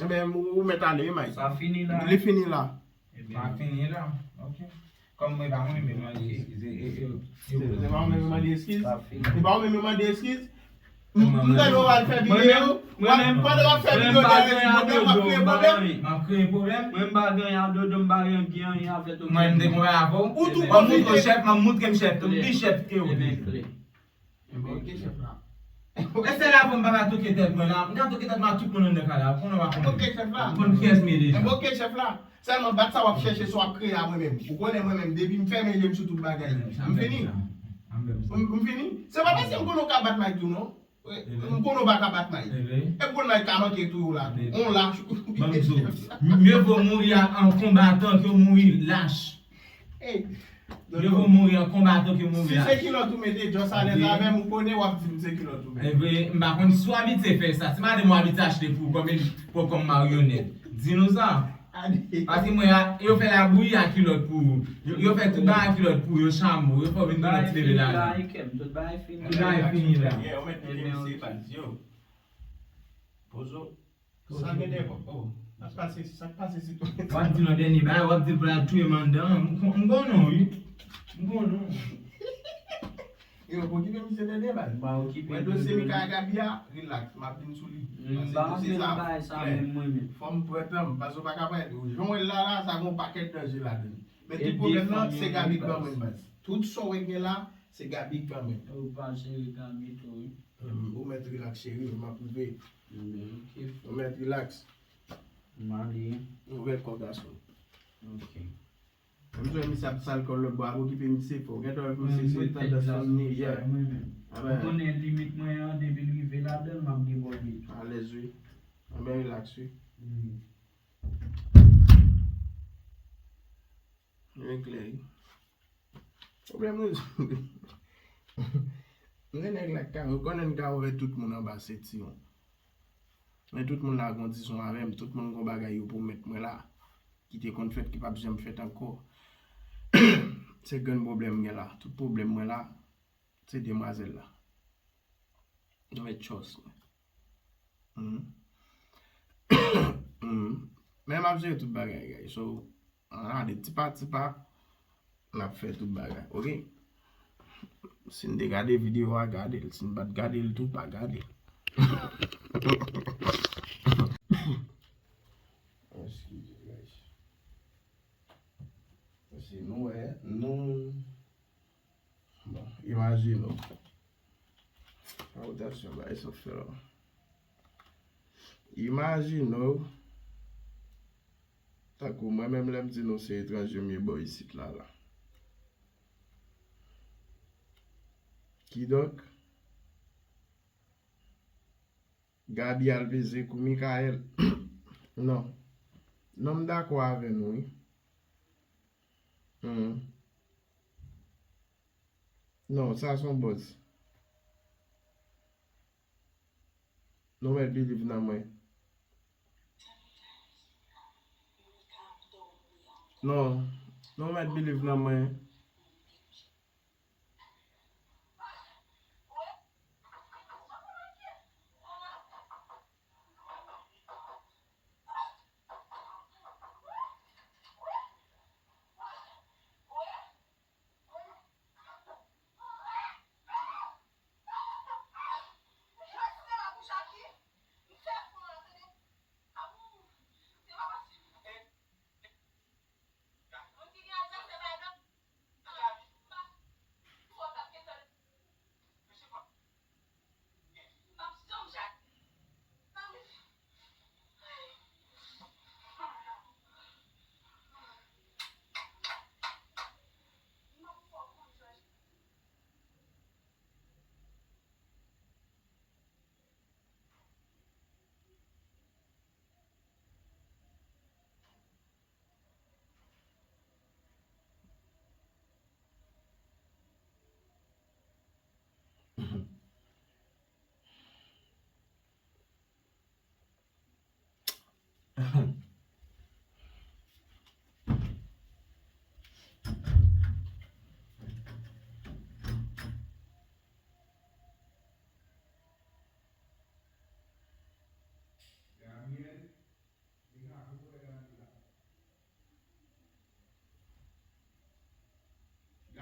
Ebyen, ou, ou mèt ale, wi, Mike. Sa fini la. Li fini la. Sa fini la. Ok. Kòm mwen pa mwen menm mande eskiz. E, e, e, se pa mwen menm mande eskiz. Se pa mwen menm mande eskiz. M, m tande w al fè videyo. Mwen menm, pandan w ap fè videyo, w ap kreye pwoblèm, w ap kreye pwoblèm. Mwen m pa gen anyen a Dodo, m pa gen anyen avè Dodo. Mwen m te konn avè w. Ou tou pwofite. Mwen montre w chèf, mwen montre m chèf tou. Pi chèf ke ou. Ebyen, klè. Enben, ok, chèf la. E se la pou m pa ka toke tèt mwen la. M ka toke tèt mwen ak tout moun anndan kay la. Konnen w ap konnen. Ok, chèf la. Konn pyès m ye deja. Enben, ok, chèf la. Sèlman, bat sa w ap chèche, sa w ap kreye a mwen menm. Ou konnen mwen menm, depi m fèmen je m sou tout bagay. M fini. M, m fini. Se pa paske m konnen w ka bat Mike tou, non. M konnen w pa ka bat Mike. E pou Mike ka manke touye w la tou. On lach. Ban m di w. Mye vo mouri an konbatan ke mouri lach. Ey, Dodo. Mye vo mouri an konbatan ke mouri lach. Si se kilòt ou mete, just alèz avè m, ou konnen w ap di m se kilòt ou mete. E vre, m pa konn si w abitye fè sa. Si madanm ou abitye achte pou ou kòm, pou, kòm maryonèt, di nou sa. Paske mwen, a, yo fè labouyi a kilòt pou ou. Yo, yo fè tout bagay kilòt pou ou. Yo chamo, yo fè w vin kilòt ti bebe la. Tout bagay fini la. Tout bagay fini la. Yeah, ou mèt mete misye baz yo. Pozo. Sa gen de, oh, sa k pase, sa k pase si tou. W ap di nan dènye bagay, w ap di l pral touye m anndan. M kon-, m konnen w, wi. M konnen w. Yo, pa okipe misye tande, baz. M pa okipe. Mwen dosye Mika ak Gaby a, relax, m ap vin sou li. M pa antre nan bagay sa menm mwen menm. Fò m pran tan m, paske w pa ka parèt. Jan w wè l la la, sa gen yon pakèt danje ladan l. Men tout pwoblèm nan, se Gaby k ban mwen l, baz. Tout sa w wè k gen la, se Gaby k ban mwen l. Ou pa jere Gaby tou, wi. Ou mèt relax, cheri, m ap rive. Ebyen, ok, frè. Ou mèt rilaks. M ale. Ouvè kò gason. Ok. Menm jan misye ap sal kò l lòt bò, ap okipe misye fò. Gen tan wè misye se tandans fanm li ye. Mwen menm. Ou konnen limit mwen an, depi l rive ladan l, m ap debòde tou. Alèz wi. Anben rilaks wi. Wi. Regle. Pwoblèm rezon. M gen nèg la k ka, ou konnen m ka wè tout moun anba sentiwon. Men tout moun la gon dizon avè m, tout moun gon bagay yo pwomèt mwen la, ki te konn fèt, ki p ap janm fèt ankò. Se grenn pwoblèm m gen la. Tout pwoblèm mwen la, se demwazèl la. Nou mèt trust mwen. Mhm. Mhm. Men m ap jere tout bagay, guys. So, ann ale tipa tipa, n ap fè tout bagay, ok? Si n te gade videyo a, gade l. Si n pa t gade l tou, pa gade l. Eskize, guys. Si nou wè, nou Bon, imajine w. Sa ou ta sou bay sa fè la. Imajine w. Tankou mwen menm lè m di nou se etranje m ye bò isit la la. Kidonk, Gaby al peze kou Mikaèl. Non. Non, m dakò avè nou, wi. Hmm. Non, sa se yon buzz. Nou mèt believe nan mwen. Non, nou mèt believe nan mwen.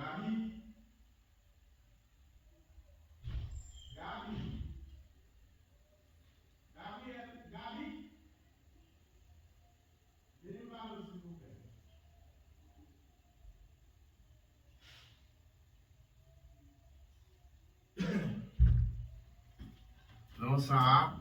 Gaby. Gaby. Gabriel, Gaby. Vini pale w, silvouplè. Non, sa a.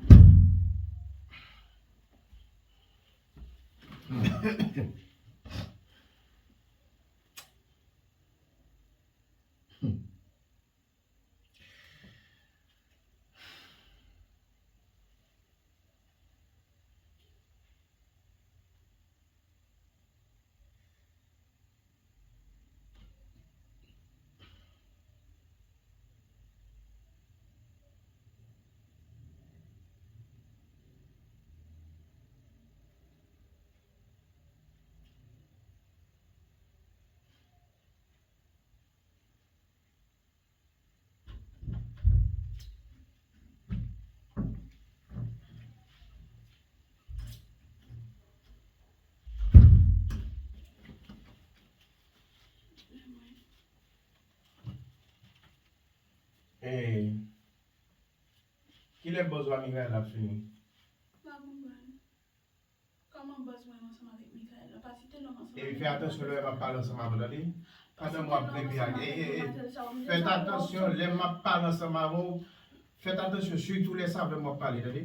Kilè buzz ou a Mikaela ap fini? Pa konprann. Kòman buzz mwen ansanm avèk Mikaela? Pa site non m ansanm avèk Mikaela. Epi fè atansyon lè m ap pale ansanm avè w, tande? Pandan m ap bebe ak, e, e, e. Fèt atansyon lè m ap pale ansanm avè w. Fèt atansyon sitou lè se avè m w ap pale, tande?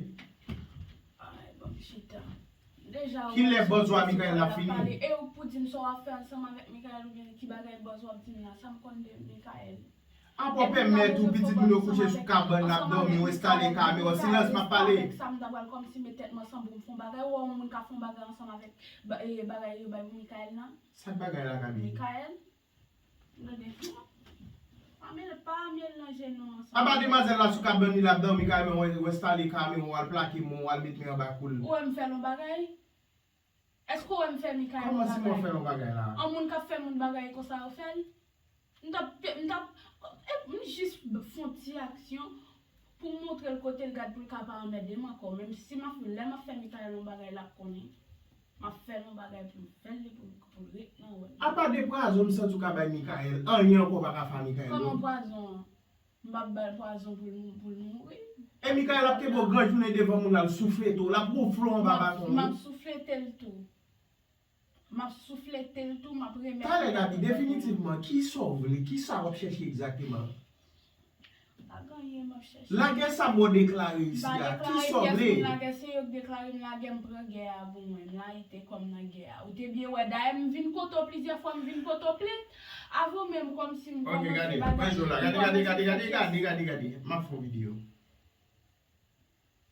Kilè bòz ou a Mikael ap fini? E ou k pou di m sa w ap fè ansanm avèk Mikael oubyen ki bagay bòz w ap di m la, sa m konn de Mikael? Apa w pèmèt ou pitit moun yo kouche sou kabann l ap dòmi, ou enstale kamera, silans m ap pale. Sa m ta pral kòmsi met tèt m ansanm pou m fè yon bagay, ou wè yon moun ka fè yon bagay ansanm avèk ba- e, bagay yo bay pou Mikael nan? Sa k bagay la, Gaby? Mikael? Gade, pa mel- pa melanje nou ansanm. Apa demwazèl la sou kabann li l ap dòmi, kamera, ou enstale kamera, ou al plake mwen, ou al met men anba kou l. Ou wè m fè l yon bagay? Èske w wè m fè Mikael yon bagay? Kòman si mwen fè yon bagay la? An moun k ap fè moun bagay konsa yo fè l? M t ap, m t ap, e, m jis fè yon ti aksyon pou m montre l kote l, gad pou l ka pa anmède m ankò. Menm si m ap, lè m ap fè Mikael yon bagay, l ap konnen. M ap fè l yon bagay pou m fè l, li pou, pou l ret nan wòl. Apa de pwazon m santi w ka bay Mikael, anyen ankò w pa ka fè a Mikael non. Kòman pwazon an? M p ap ba l pwazon pou l, pou l mouri. E Mikael ap kenbe w gran jounen devan moun la, l souflete w, l ap woufle w anba baton wi. M ap souflete l tou. M ap souflete l tou, m ap remèt. Talè Gaby, definitivman, kisa w vle? Kisa w ap chèche egzakteman? Pa gen anyen m ap chèche. Lagè sa m wè w deklare isi a, kisa w vle? M pa deklare pyès moun lagè, se yo k deklare m lagè, m pran gè a pou mwen, m layite kò m nan gè a. Ou te byen wè, dayè m vin kote w plizyè fwa, m vin pote w plent. Avan menm kòmsi m kòmanse bagay. Ok, gade, pran jou la, gade, gade, gade, gade, gade, gade, gade, m ap fè yon videyo.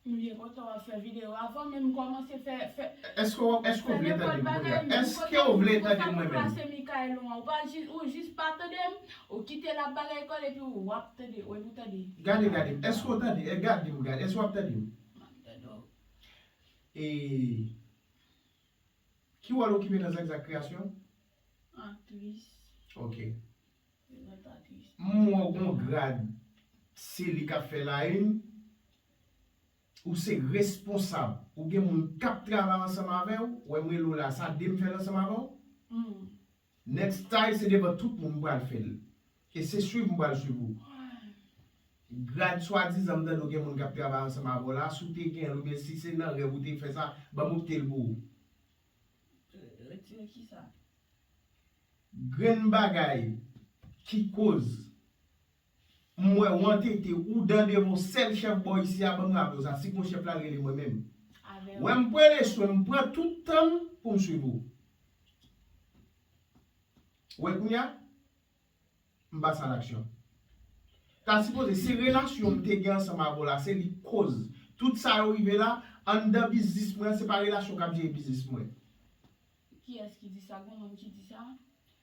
M byen kontan w ap fè videyo. Avan menm m kòmanse fè, fè, èske w, èske w vle tande m kounye a? Èske w vle tande m mwen menm? Plase Mikael ou an. Ou pa jis, ou jis pa tande m, ou kite l ap bagay kò l epi w ap tande, w ap tande. Gade, gade m. Èske w tande? E gade m, gade. Èske w ap tande m? M ap tande w. E ki wòl w okipe nan Zakzak Kreyasyon? Aktris. Ok. M wè w gon grad, se li k ap fè la une. Ou se responsab. Ou gen moun k ap travay ansanm avè w. Wè m rele w la, sa de m fè l ansanm avè w. Next time, se devan tout moun m pral fè l. E se swiv m pral swiv ou. Grad swadizan m tande w gen moun k ap travay ansanm avè w la, si w te gen l oubyen si se nan rèv ou te fè sa, ban m opte l pou ou. Retire kisa? Grenn bagay ki koz m wè w antete ou dan devan yon sèl chèf bò isi a, ban m raple w sa, si gon chèf la, l rele mwen menm. Wè m pran leswen, m pran tout tan m pou m swiv ou. Wè kounye a? M pase a laksyon. Ta sipoze se relasyon m te gen ansanm avè w la, se li k koz. Tout sa yo rive la, anndan biznis mwen, se pa relasyon k ap jere biznis mwen. Kiyès ki di sa? Gon moun ki di sa?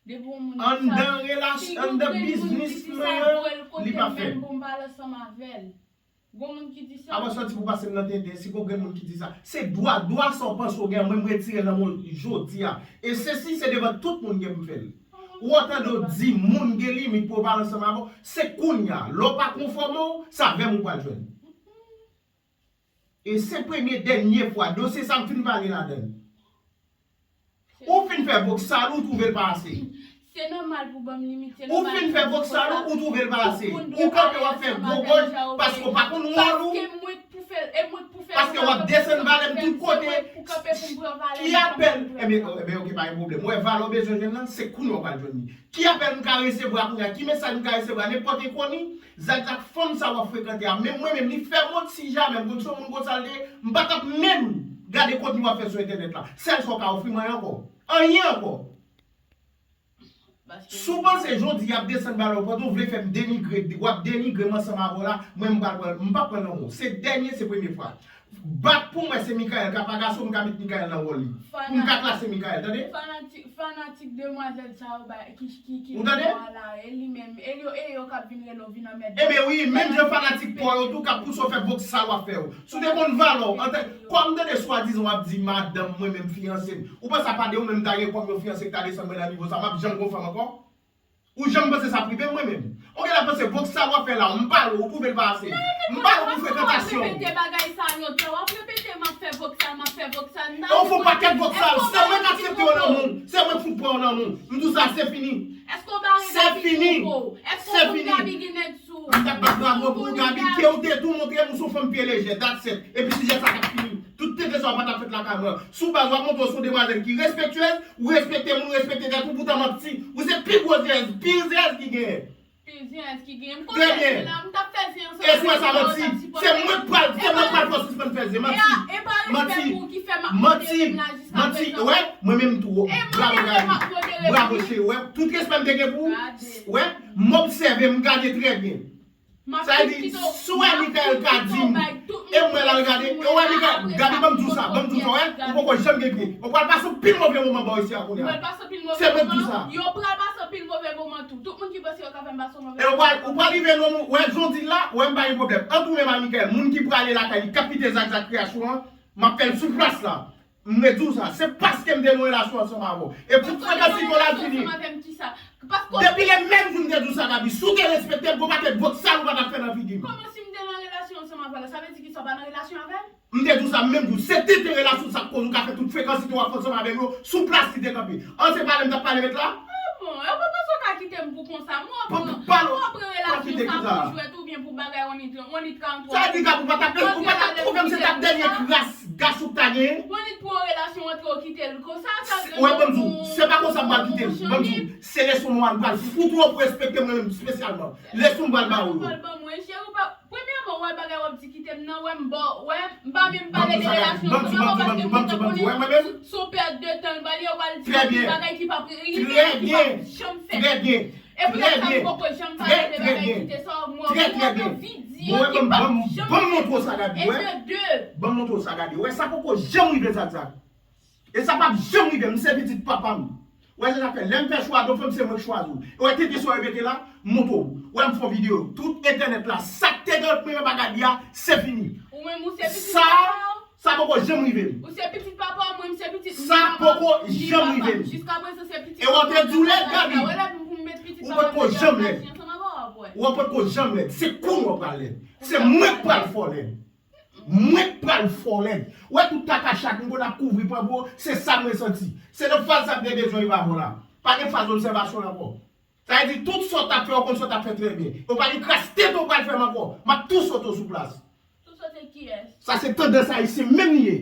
Depi yon moun di sa, anndan relasyon, anndan biznis mwen an, li pa fèt. Pou m pale ansanm avè l. Gon moun ki di sa. Apa w sòti pou pase m nan tenten, si gon grenn moun ki di sa. Se dwa, dwa sa w panse w gen an, mwen m retire l nan men w jodi a. E sesi se devan tout moun gen pou m fè l. Ou tande w di moun gen limit pou yo pale ansanm avè w, se kounye a. Lè w pa konfòme w, se avè m ou pral jwenn. E se premye dènye fwa, dosye sa m fin pale ladan l. Ou fin fè voksal, ou twouve l pa ase. Se nòmal pou ban m limit, se nòmal. Ou fin fè voksal ou, ou twouve l pa ase. Ou kanpe w ap fè gwo gòj paske w pa konn wòl ou. Paske mwen k pou fè l, e mwen k pou fè l. Paske w ap desann valè m tout kote. Ki apèl? Ebyen, ebyen, ok, pa gen pwoblèm. Ou wè valè w bezwen jwenn nan, se kounye a w pral jwenn li. Ki apèl m ka resevwa kounye a? Ki mesaj m ka resevwa? Nenpòt enkoni, Zakzak fanm sa w ap frekante a. Menm mwen menm, li fè m wont si jamè m konn se yon moun konsa l te ye, m pa t ap menm gade kontni w ap fè sou entènèt la. Sèl sa w ka ofri m, anyen ankò. Anyen ankò. Si w panse jodi y ap desann valè w, pandan w vle fè m denigre, w ap denigre m ansanm avè w la, mwen m pral pran, m p ap pran nan men w. Se dènye, se premye fwa. Bat pou mwen se Mikael k ap agase w, m ka met Mikael nan wòl li. Pou m ka klase Mikael, tande? Fanatik, fanatik demwazèl sa yo bay, ki, ki, ki. Ou tande? Vwa la, e li menm, e yo, e yo k ap vin rele w vin anmède. Ebyen wi, menm jan fanatik pa w yo tou k ap pouse w fè voksal w ap fè yo. Si w te konn valè w, antan, kòm tande swadizan w ap di madanm mwen menm fiyanse m. Ou panse apa de ou menm ta gen kòm yon fiyanse ki ta desann mwen nan nivo sa, m ap janm gon fanm ankò? Ou janm panse sa prive mwen menm? Ou genlè panse voksal w ap fè la, m pale w, ou twouve l pa ase. M pale w pou frekantasyon. W ap repete bagay sa lontan, w ap repete m ap fè voksal, m ap fè voksal, m ta. Ou fè yon pakèt voksal, se mwen k aksepte w nan men w, se mwen k fout pran w nan men w. M di w sa, se fini. Èske w bare Gaby sou kò w? Èske w konn Gaby gen nèg sou ou? M t ap bat bravo pou Gaby, ke w te tou montre m ou se yon fanm pye lejè, that's it. Epi sijè sa t ap fini. Tout tenten sa w pa t ap fèt lakay mwen. Sou baz w ap montre w se yon demwazèl ki respektyèz, ou respekte moun, ou respekte tèt ou, poutan m ap di, ou se pi gwo zèz, pi zèz ki genyen. Zen ki gen. M konn fè zen la, m t ap fè zen ansanm avè w, m t ap sipòte w. E sou sa manti. Se mwen k pral, se mwen k pral fè w sispann fè zen. Manti. E pa respè pou ou ki fè m ap mande zen la jiska prezan. Manti. Wè, mwen menm tou. Bravo, Gaby. Bravo, cheri. Wè, tout respè m te gen pou ou. Wè, m obsève, m gade trè byen. Sa vle di, si w wè Michael ka di m, e mwen l al gade, e w wè Michael, Gaby, ban m di w sa, ban m di w sa, wè, ou poko janm gen pye. Ou pral pase yon pil move moman bò isi a kounye a. Se mwen k di w sa. Yo pral pase anpil move moman tou. Tout moun ki panse yo ka fè m pase yon move moman. E ou pral, ou pral rive nan yon, wè, jan w di l la, wè, m pa gen pwoblèm. Ant ou menm ak Michael, moun ki prale lakay li, k ap kite Zak Zak Kreyasyon an, m ap fè l sou plas la. M te di w sa, se paske m te nan relasyon ansanm avè w. E pou frekansite w la fini. Depi le menm jou m te di w sa, Gaby, si w te respekte m, gon pakèt vòt sal ou pa t ap fè nan figi m. Kòman si m te nan relasyon ansanm avè w la? Sa vle di ki sa w pa nan relasyon avè m? M te di w sa menm jou. Se te te relasyon sa k koz ou ka fè tout frekansite w ap fè ansanm avè m yo sou plas li te kanpe. An se pale m t ap pale met la? Ah bon, e w pa panse w ka kite m pou konsa? M wè w pran, m wè w pran relasyon sa pou jwèt oubyen pou bagay on nit, on nit ka antre. Sa vle di Gaby ou pa t ap, ou pa t ap twouve m se t ap dènye kras gason w ta genyen? Bon, li pran relasyon antre w kite l konsa, sa vle di. Wè, ban m di w, se pa konsa m pral kite l. Ban m di w, se leson mwen m pral fout ou pou respekte mwen menm espesyalman. Leson m pral ba ou yo. Ou pral ban mwen, cheri, ou pa, premyèman, wè bagay w ap di kite m nan, wè m ba w, wè, m pa menm pale de relasyon sa ankò paske m gentan konnen se yon pèt de tan l pral ye, ou pral di yon bagay ki p ap, ki p ap janm fèt. E poutèt sa m poko janm pale de bagay kite sa, mwen, mwen gen anvi di yo ki p ap janm fèt. E de de. Ban m montre w sa, Gaby. Wè sa poko janm rive Zak Zak. E sa p ap janm rive m, se pitit papa m. Wè se sa k fè, lè m fè chwa de fanm, se mwen k chwazi w. E wè tenten sa w repete la, m montre w. Wè m fè yon videyo, tout entènèt la, sa k te gen ant mwen menm ak Gaby a, se fini. Ou menm ou se pitit papa w? Sa poko janm rive m. Ou se pitit papa w, mwen m se pitit papa m. Sa poko janm rive m. Jiska prezan se pitit papa m. E w ap di w lèd, Gaby. Ou potko janm lèd. Ou potko janm lèd. Se kounye a w pral lèd. Se mwen k pral fè w lèd. Mwen k pral fè w lèd. Ou wè tout kaka chat m konn ap kouvri pran pou ou, se sa mwen santi. Se nan faz sa m te bezwen rive avè w la. Pa gen faz obsèvasyon la ankò. Sa vle di tout sa w t ap fè, ou konn sa w t ap fè trè byen. Ou pa gen kras tenten w pral fè m ankò. M ap tou sote w sou plas. Tou sote kiyès? Sa se tandans ayisyen menm li ye.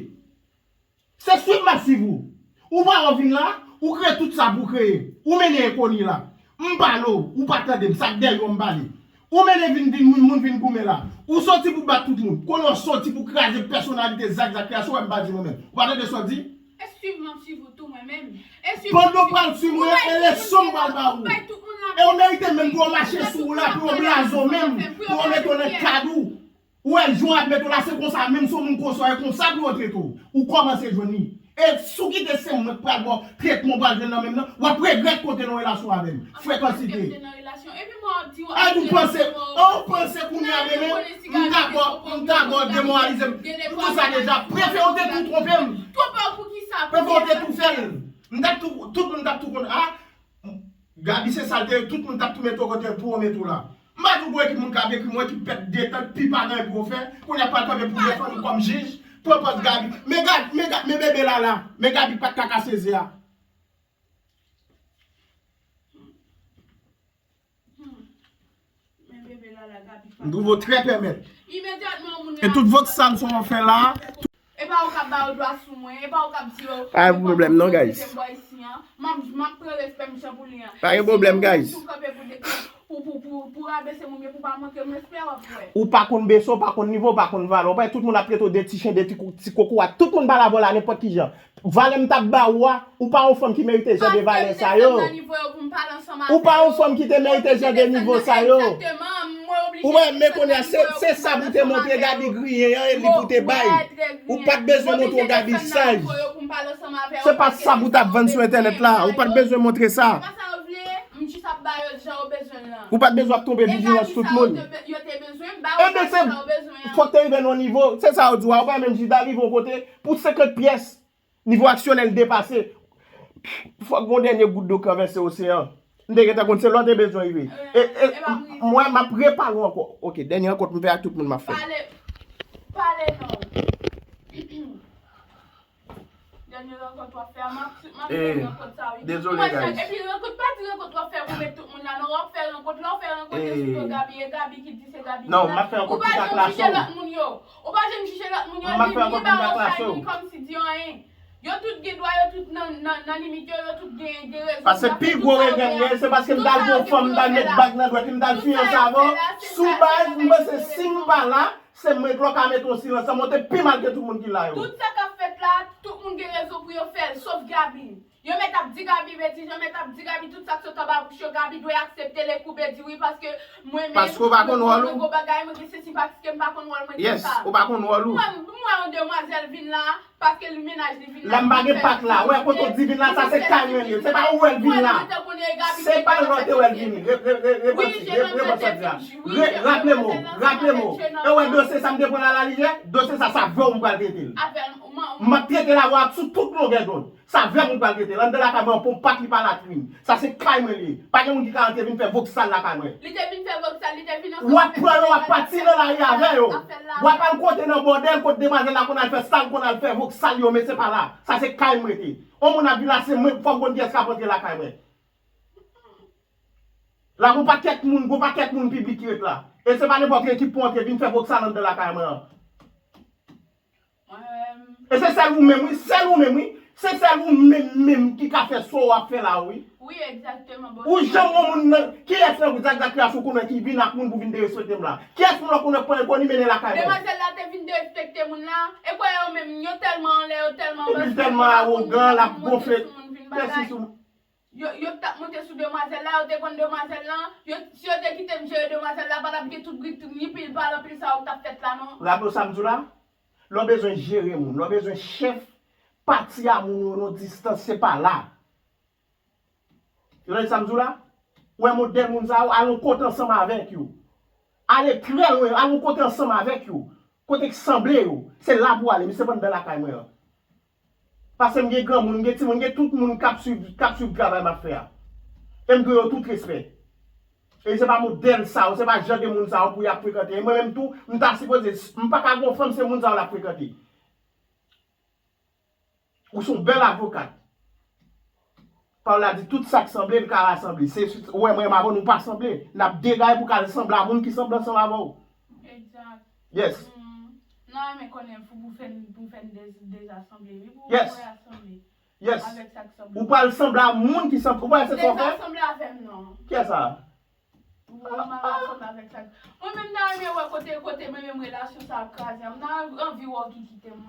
Se swiv m ap swiv ou. Ou pa wè w vin la, ou kreye tout sa pou w kreye. Ou mennen enkoni la. M pale w, ou pa tande m, sa k dèyè w m pale. Ou mennen vin, vin moun, moun vin goumen la. Ou soti pou bat tout moun. Kounye a w soti pou kraze pèsonalite Zak Zak Kreyasyon, wè m pa di mwen menm. Ou pa tande sa w di? E swiv m ap swiv ou tou mwen menm. Pandan w pral swiv mwen, e leson m pral ba ou. E w merite menm pou yo mache sou ou la, pou yo blaze w menm, pou yo mete w nan kad ou. Ou wè jan w ap mete w la, se konsa menm, se yon moun konsa w ye, konsa pou yo trete w. Ou kòmanse jwenn li. E si w kite se mwen k pral ba w tretman w pral jwenn nan menm nan, w ap regrèt ke w te nan relasyon avè m. Frekansite. A, ou panse, ou panse kounye a menm, m ta ba w, m ta ba w demoralize m. M di w sa deja, prefere w te tou twonpe m. Prefere w te tou fè l. M t ap tou, tout moun t ap tou konn, a, Gaby se sa l te ye, tout moun t ap tou mete w kote pou yo mete w la. M pa di w gon ekip moun k ap ekri m, yon ekip pèt de tan, pi pa gen anyen pou yo fè, kounye a pral kanpe pou defann ou kòm jij, pran pòz Gaby. Men Gaby, men Gaby, men bebe Lala, men Gaby pa t ka kase ze a. M twouve w trè pèmèt. E tout vòt sa m sot fè la. E pa ou k ap ba yo dwa sou mwen, e pa ou k ap di yo. Pa gen pwoblèm non, guys. M ap, m ap pran respè m jan pou li an. Pa gen pwoblèm, guys. Si moun tou kanpe pou de-, pou, pou, pou, pou rabese m oubyen pou pa montre m respè, w ap wè. Ou pa konn bese, ou pa konn nivo, ou pa konn valè. Ou pa wè tout moun ap trete w de ti chen, de ti kou-, ti kokorat. Tout moun pale avè w la nenpòt ki jan. Valè m t ap ba ou a, ou pa yon fanm ki merite jan de valè sa yo. Ou pa yon fanm ki te merite jan de nivo sa yo. Ou wè, men kounye a, se, se sa pou te montre Gaby griyen an, e li pou te bay. Ou pa t bezwen montre w Gaby saj. Se pa sa pou t ap vann sou entènèt la. Ou pa t bezwen montre sa. Ou pa t bezwen ap tonbe vijilans tout moun. Ebyen, se, fòk te rive nan yon nivo. Se sa yo di w a, ou pa menm chita rive yon kote pou senkant pyès. Nivo aksyonèl depase. Fòk gon dènye gout dlo k ranvèse oseyan. M te gentan konn se la w te bezwen rive. E, e, m wè m ap repale w ankò. Ok, dènye rankont m fè ak tout moun m ap fè. Pale, pale non. Dènye rankont w ap fè a, m ap, m ap fè rankont sa wi. Dezole, guys. Epi rankont, pa di rankont w ap fè pou met tout moun la non. W ap fè rankont, lè w fè rankont yo sou do Gaby, e Gaby ki di se Gaby ki la. Non, m ap fè rankont tout ak laso. Ou pa janm jije lòt moun yo. Ou pa janm jije lòt moun yo, li, li ba yo sa, li kòmsi di anyen. Yo tout gen dwa, yo tout nan, nan, nan limit yo, yo tout gen, gen rezon. Paske pi gwo revè m genyen, se paske m t al gon fanm, m t al met bag nan dwèt li, m t al fiyanse avè w. Sou baz, m panse si m pa la, se mwen k lò ka mete yon silans, sa monte pi mal ke tout moun ki la yo. Tout sa k ap fèt la, tout moun gen rezon pou yo fè l, sof Gaby. Yo mèt ap di Gaby betiz, yo mèt ap di Gaby tout sa k sot anba bouch yo, Gaby dwe aksepte l e koube di wi, paske mwen menm, mwen gen gwo bagay, mwen gen sesi, paske m pa konn wòl mwen, gen sa. Yes, ou pa konn wòl ou. Mwen, m wè yon demwazèl vin la, paske li mennaj li vin la. Lè m pa gen pak la, wè kote w di vin la, sa se kay mwen li ye. Se pa ou wè l vin la. Se pa lè w te wè l vini. Re-, re-, re-, repanti, re-, repanti sa di a. Re-, raple m, raple m. E wè dosye sa m te pran la, la li ye, dosye sa, sa vre w m pral trete l. M ap trete l avè w sou tout longè dwòt. Sa vre moun pral rete l. Anndan lakay mwen an, pon pak li pa latrin. Sa se kay mwen li ye. Pa gen moun ki ka rantre vin fè voksal lakay mwen. Li te vin fè voksal, li te vin ansanm avèk. W ap pran yo, w ap pati nan lari avè yo. W ap al kote nan bòdèl, kote demwazèl la konn al fè sa l konn al fè voksal yo, men se pa la. Sa se kay mwen rete. On moun ap vin la, se mwen, fò m konn kiyès k ap rantre lakay mwen. La, gon pakèt moun, gon pakèt moun piblik ki ret la. E se pa nenpòt ekip pou antre vin fè voksal anndan lakay mwen an. E se sèl ou menm, wi. Sèl ou menm, wi. Se sèl ou menm, menm ki ka fè sa w ap fè la, wi. Wi, egzakteman, bòs. Ou janm wè moun nan, kiyès nan Zak Zak Kreasyon ou konnen ki vin ak moun pou vin derespekte m la? Kiyès moun ou konnen pran egoni mennen lakay mwen? Demwazèl la te vin derespekte moun la. E kwè yo menm, yo tèlman anlè, yo tèlman bòs, yo tèlman awogan, l ap gonfle. Yo, yo t ap monte sou demwazèl la, yo te konn demwazèl lan. Yo, si yo te kite m jere demwazèl la, pa t ap gen tout bri, ni pil pale, anpil sa yo k t ap fèt la, non. Raple w sa m di w la? Lè w bezwen jere moun, lè w bezwen chèf, pati a moun yo nan distans, se pa la. Ou tande sa m di w la? Ou wè modèl moun sa yo, al yon kote ansanm avèk yo. Ale trè lwen, al yon kote ansanm avèk yo. Kote k sanble yo, se la pou w ale, men se pa anndan lakay mwen an. Paske m gen granmoun, m gen timoun, m gen tout moun k ap swiv, k ap swiv travay m ap fè a. E m dwe yo tout respè. E se pa modèl sa yo, se pa jan de moun sa yo pou y ap frekante. E mwen menm tou, m ta sipoze, m pa ka gon fanm, se moun sa yo l ap frekante. Ou se yon bèl avokat. Pawòl la di tout sa k sanble, l ka rasanble. Se, ou wè mwen m avè w, nou pa sanble. N ap degaye pou k al sanble a moun ki sanble ansanm avè w. Egzak. Yes. Mm. Non, men konnen pou, pou fè n, pou fè n dez-, dezasanble, wi, pou, yes, pou rasanble. Yes. Avèk sa k sanble. Ou pral sanble a moun ki sanble. Ou wè se sa w fè? Dezasanble avè m, non. Kiyès sa? Ou mal ansanm avèk sa. Mwen menm, m ta renmen wè kote, kote mwen menm relasyon sa ap kraze a. M ta anvi wè w ki kite m.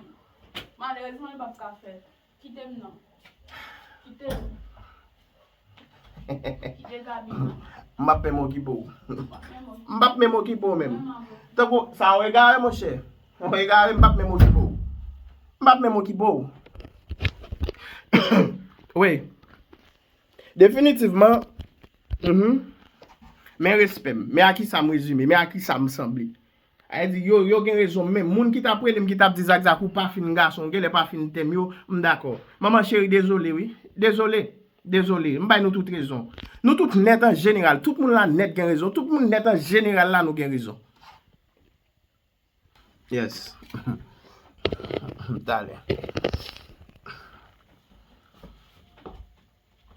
Malerezman, li p ap ka fèt. Kite m non. Kite m. Kite Gaby non. M p ap menm okipe w. M p ap menm okipe w menm. Tankou sa, w egare, monchè. W egare, m p ap menm okipe w. M p ap menm okipe w. Wi. Definitivman, mhm. Men respè m. Men a kisa m rezime. Men a kisa m sanble. A di, yo, yo gen rezon. Men moun ki t ap rele m, ki t ap di, Zak Zak, ou pa fin gason, genlè pa fin tèm yo, m dakò. Manman cheri, dezole, wi. Dezole. Dezole. M bay nou tout rezon. Nou tout nèt an jeneral. Tout moun la nèt gen rezon. Tout moun nèt an jeneral la, nou gen rezon. Yes. Talè.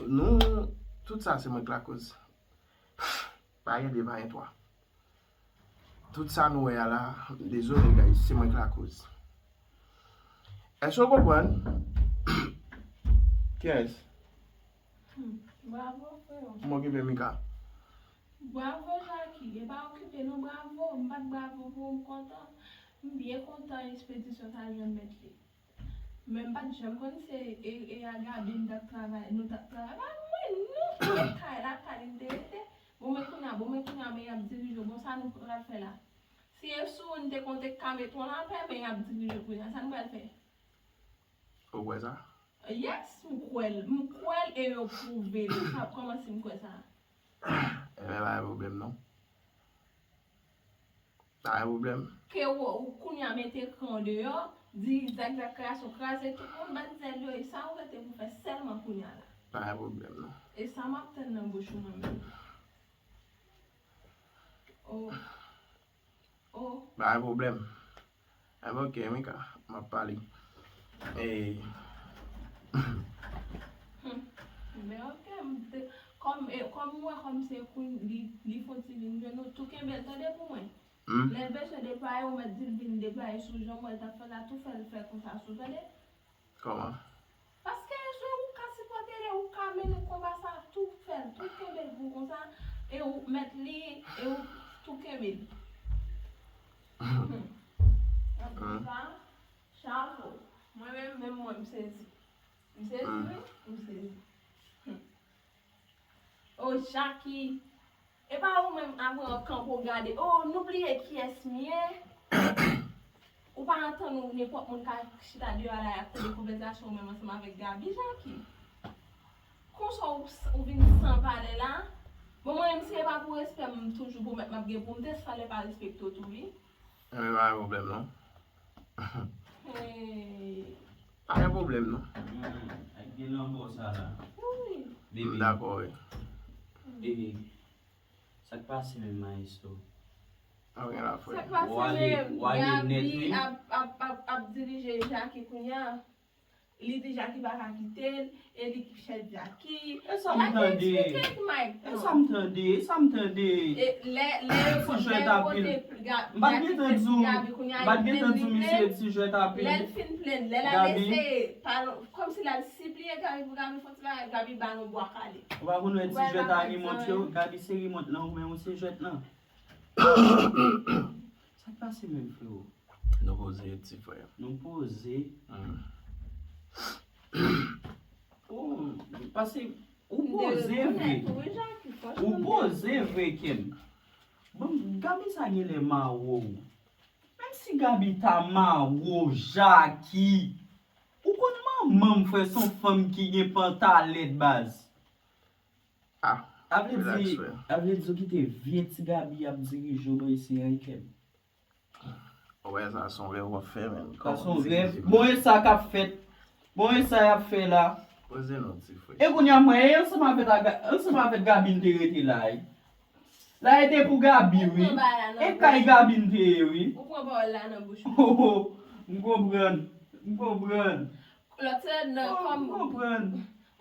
Nou, tout sa se mwen k lakoz. Pa gen de, pa gen twa. Tout sa nou wè a la, dezole, guys, se mwen k lakoz. Èske w konprann? Kiyès? Hmm, bravo, freo. M okipe Mika. Bravo, Jackie. E pa okipe non, bravo. M bat bravo pou ou, m kontan. M byen kontan espedisyon sa jwenn mèt li. Men m pa t janm konn se e, e a Gaby m t ap travay, nou t ap travay. Pa mwen, non, se kay la, kay li m te rete. Bon, men kounye a, bon, men kounye a, men y ap dirije w. Bon, sa nou pral fè la? Si e sou ou n te konte k ka mete w lapè, men y ap dirije w kounye a. Sa nou pral fè? Ou kwè sa? Yes, m kwè l. M kwè l e yo pwouve l. Sa, kòman si m kwè sa? Ebyen, pa gen pwoblèm, non. Pa gen pwoblèm. Ke w, ou kounye a mete ekran deyò, di Zak Zak Kreasyon kraze tout moun, bat zèl yo, e sa ou rete pou fè sèlman kounye a la. Pa gen pwoblèm, non. E sa m ap tann nan bouch ou mwen menm. Oh. Oh. Pa gen pwoblèm. Ebyen, ok, Mika, m ap pale. E. Hmm. Men ok, m te, kòm, e, kòm m wè kòm se kounye, li, li fon ti vin jwenn nou, tou kenbe l, tande pou mwen. Hmm. Lè l bezwen deplaye, ou mèt di l vin deplaye sou jan mwen t ap fè la, tou fè l fè konsa sou, tande? Kòman? E ou k mèt li, e ou tou kenbe l. Hmm. Antouka, chapo. Mwen menm, menm mwen, m sezi. M sezi, wi, m sezi. Hmm. O Jackie, e pa ou menm apre w ap kanpe w gade. O, nou bliye kiyès m ye? Ou pa antann ou nenpòt moun ka chita deyò a la y ap tande konvèsasyon w menm ansanm avèk Gaby, Jackie? Konsa ou, ou vin san valè la? Bon, mwen menm si e pa pou respè m toujou pou mèt m ap gen pou m te salè pa respekte w tou, wi. Ebyen, pa gen pwoblèm non. Hey. Pa gen pwoblèm non. Hmm, ak gen lanmò sa la. Wi. Bebe. M dakò, wi. E, sa k pase menm, maestro? Sa k pase menm? Gaby ap, ap, ap, ap dirije Jackie kounye a. Li di Jackie pa ka kite l, e li ki chèf Jackie. E sa m tande. Jackie eksplike Mike. E sa m tande, e sa m tande. E lè, lè yo pote Gaby kounye a, li plenn li plenn. M pa t gentan di w misye ti jwèt apil. Lè l fin plenn, lè l al eseye, kòmsi l al sipliye Gaby pou Gaby fè yon ti bagay, Gaby ba l yon bwa kale. Ou pa konn wè ti jwèt a remòt yo, Gaby se remòt lan, ou menm ou se jwèt lan. Sa k pase menm, freo? Nou poze, ti frè. Nou poze. Hmm. Oh, paske ou poze vre. Ou poze vre, Ken. Bon, Gaby sa genlè mawo. Menm si Gaby ta mawo, Jackie. Ou konn manman m, frè, se yon fanm ki gen pantalèt, baz. Ah, a vle di, a vle di ou kite vye ti Gaby ap dirije w bò isi a, Ken. Ou wè sa se yon rèv w ap fè, menn. Sa se yon rèv. Bon, e sa k ap fèt? Bon, e sa y ap fè la? Poze non, ti frè. E kounye a mwen, e ansanm avèk, ansanm avèk Gaby n te rete la, wi. La e te pou Gaby, wi. E kay Gaby n te ye, wi. Ou pran pawòl la nan bouch mwen. M konprann. M konprann. Lòt se nan kòm. M konprann.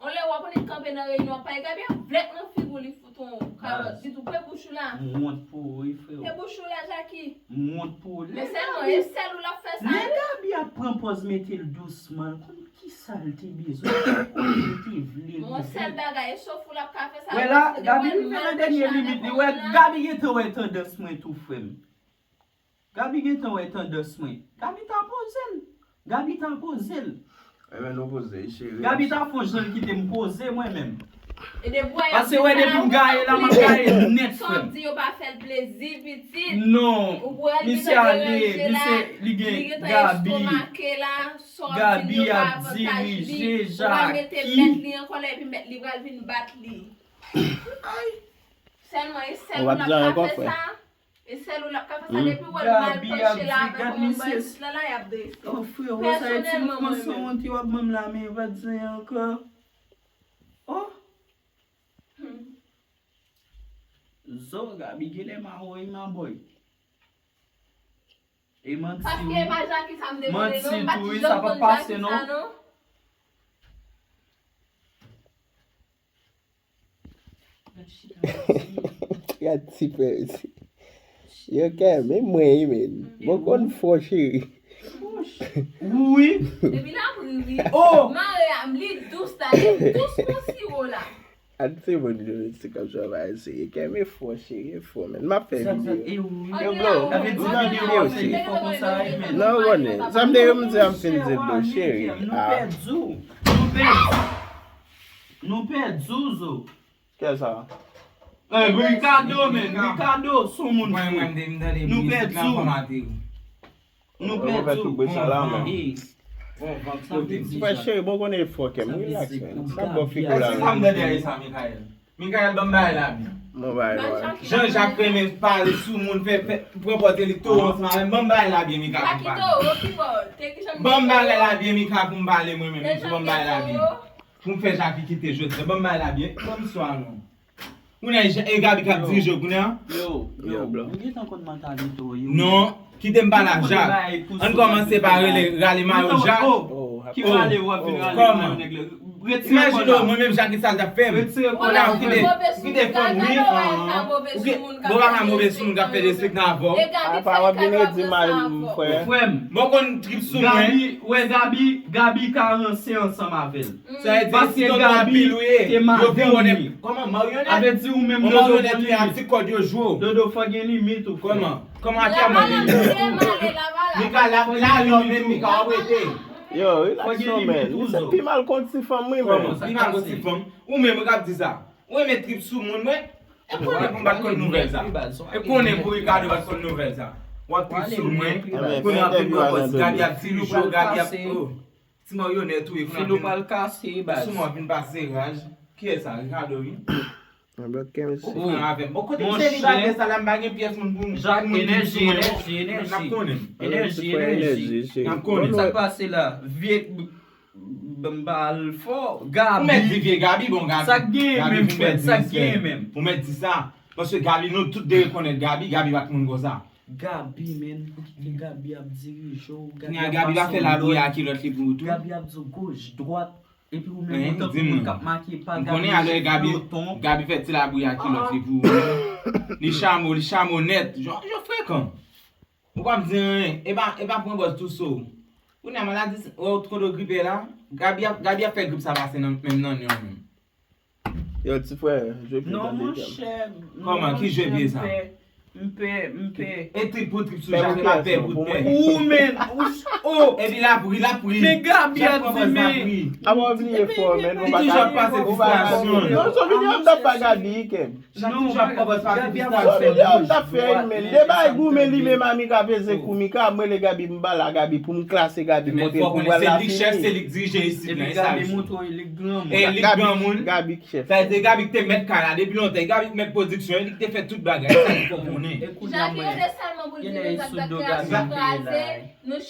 On lè w ap annik kanpe nan reyinyon, ap pale Gaby ap vlèk nan figi w, li fout on kalòt. Di tou, pe bouch ou la. M wont pou ou, wi, freo. Pe bouch ou la, Jackie. M wont pou ou. Men sèlman, e sèl ou l ap fè sa. Lè Gaby ap pran pòz mete l dousman, l konn kisa l te bezwen, l konn li te vle. Bon, sèl bagay, e sof ou l ap ka fè sa. Wè la, Gaby rive nan dènye limit li. Wè, Gaby gentan wè tandans mwen tou, frè m. Gaby gentan wè tandans mwen. Gaby ta poze l. Gaby ta poze l. Ebyen, nou poze, cheri. Gaby ta fon jan l kite m poze mwen menm. Paske wè depi m gaye la, m ap gaye nèt, frè m. Sa w di yo pa fè l plezi, pitit. Non, misye ale, misye, li gen Gaby. Gaby ap dirije Jackie. Ou pral mete mèt li an kòlè, epi mèt li pral vin bat li. Ay. Sèlman, e sèl ou l ap ka fè sa. E sèl ou l ap ka fè sa depi w wè l mal panche la avèk yon bann ti la, la, y ap drese. Oh, frè, wè sa e ti mouvman san wont yo ap ban m la, men yo pa t zanyen ankò. Oh! Zo, Gaby genlè mawo wi, my boy. E manti wi. Paske e pa Jackie sa m te konnen non, m pa t janm konn Jackie sa non. Gad ti frè isi. Yo kè, men mwen wi, men. Bon konn fò cheri. Wi. Epi l ap ri wi. Oh! Mare a m, li dous la, li dous kon siwo la. An se bon domestik ap travay isi. Kè men fò cheri, fò men. M ap fè videyo. Yo blo. Sa vle di nan de w ap fè efò konsa wi, men. Non, konnen. Sa m te yo m di a m fin di l blo cheri. Nou pèdi w. Nou pèdi w. Nou pèdi w, zo. Kè sa? Eh, Ricardo, men, Ricardo, son moun fou. Nou pèdi w. Nou pèdi w. Frè cheri, bon konnen fò kè m, relax, man. Sa bon figi w la, man. Mikael, ban m bagay la byen. Bon bagay, wi. Jean Jacques renmen pale sou moun, fè, fè, pran pòz li tou ansanm avè m. Ban m bagay la byen, Mika, pou m pale. Ban m bagay la byen, Mika, pou m pale mwen menm, ban m bagay la byen. Pou m fè Jackie kite jodi a. Ban m bagay la byen. Ban m istwa a non. Moun nan e Gaby k ap dirije w kounye a. Yo, yo, yo, blan. Ou gentan konn mantalite w, yo. Non, kite m pale a Jak. Ann kòmanse pa rele, rale mayo Jak. Oh, ki rale w ap vin rale mayo nèg la? Imajine w, mwen menm Jackie sa l t ap fè m. Retire kò la, ou kite fanmi an. Ou gen, bon, pa ka move sou moun k ap fè derespektan avè w. Apa w ap vin redi mal, frè? Frè m. Bon, konn trip sou mwen. Gaby, wè Gaby, Gaby ka ranse ansanm avè l. Sa vle di si Dodo anpil ou ye, yo vin wè w nèt. Kòman, maryonèt? Sa vle di ou menm Dodo pou li. Ti kòd yo jwe w. Dodo fò gen limit ou, frè. Kòman? Kòman a ki a mande? Mika la, la, yo menm Mika w ap rete. Yo, relax non, men. Li se pi mal kont ti fanm, wi, men. Kòman? Pi mal kont ti fanm. Ou menm ou k ap di sa. Ou renmen trip sou moun, mwen. E konnen pou m pa t konn nouvèl sa. E konnen pou Ricardo pa t konn nouvèl sa. W ap trip sou mwen. Kounye a ap vin pran pòz Gaby ap dirije w, Gaby ap, oh. Ti maryonèt ou ye, kounye a ap vin pase raj. Kiyès sa? Ricardo, wi. Ou pran avè m. Bon, kote m selibatè sa la, m pa gen pyès moun pou m, pou moun ki sou mwen. N ap konnen. Enèji, enèji. N ap konnen. Sa k pase la? Vye, m pa al fò. Gaby. Ou mèt di vye Gaby, bon, Gaby. Sa k genyen menm, frè? Sa k genyen menm? Ou mèt di sa. Paske Gaby, nou tout de rekonèt Gaby, Gaby pa t moun konsa. Gaby, menn, ou kite Gaby ap dirije w, Gaby ap pase w lòd. Gaby ap fè labouya kilòt li pou ou tou. Gaby ap di w goch, dwat, epi ou menm ou tankou moun k ap make pa Gaby, Gaby fè ti labouya kilòt li pou ou. Li chamo, li chamo nèt. Jan, jan frekan. Ou p ap di anyen. E pa, e pa pran bòz tou so. Kounye a maladi, wè ou t konn gripe la. Gaby ap, Gaby ap fè grip sa pase nan, menm nan nen w menm. Yo, ti frè, jwe pye tande kè m. Non, monchè. Kòman? Ki jwe pye sa? M pè, m pè, m pè. E trip pou trip sou Jacques, pa pè pou pè. Ou menm, ou, oh. Epi l ap ri, l ap ri. Men Gaby ap di, men. Apa w bliye fò, men. Li toujou ap pase fristrasyon. Non, se videyo m t ap ba Gaby, kè m. Chak jou ap kòmans pa fè frestrasyon. Videyo m t ap fè, men de bagay goumen li menm a Mika peze kou Mika, m rele Gaby, m ba la Gaby pou m klase Gaby, montre pou m pral la fini. Se li k chèf, se li k dirije isit la, e sa l ye. Epi Gaby montre w li granmoun. E li granmoun. Gaby k chèf. Sa vle di Gaby k te mèt kay la depi lontan, e Gaby k mèt pwodiksyon, e li k te fè tout bagay, e sa li fò konnen. Jackie rete sèlman pou l di nou zak zak kreyasyon kraze.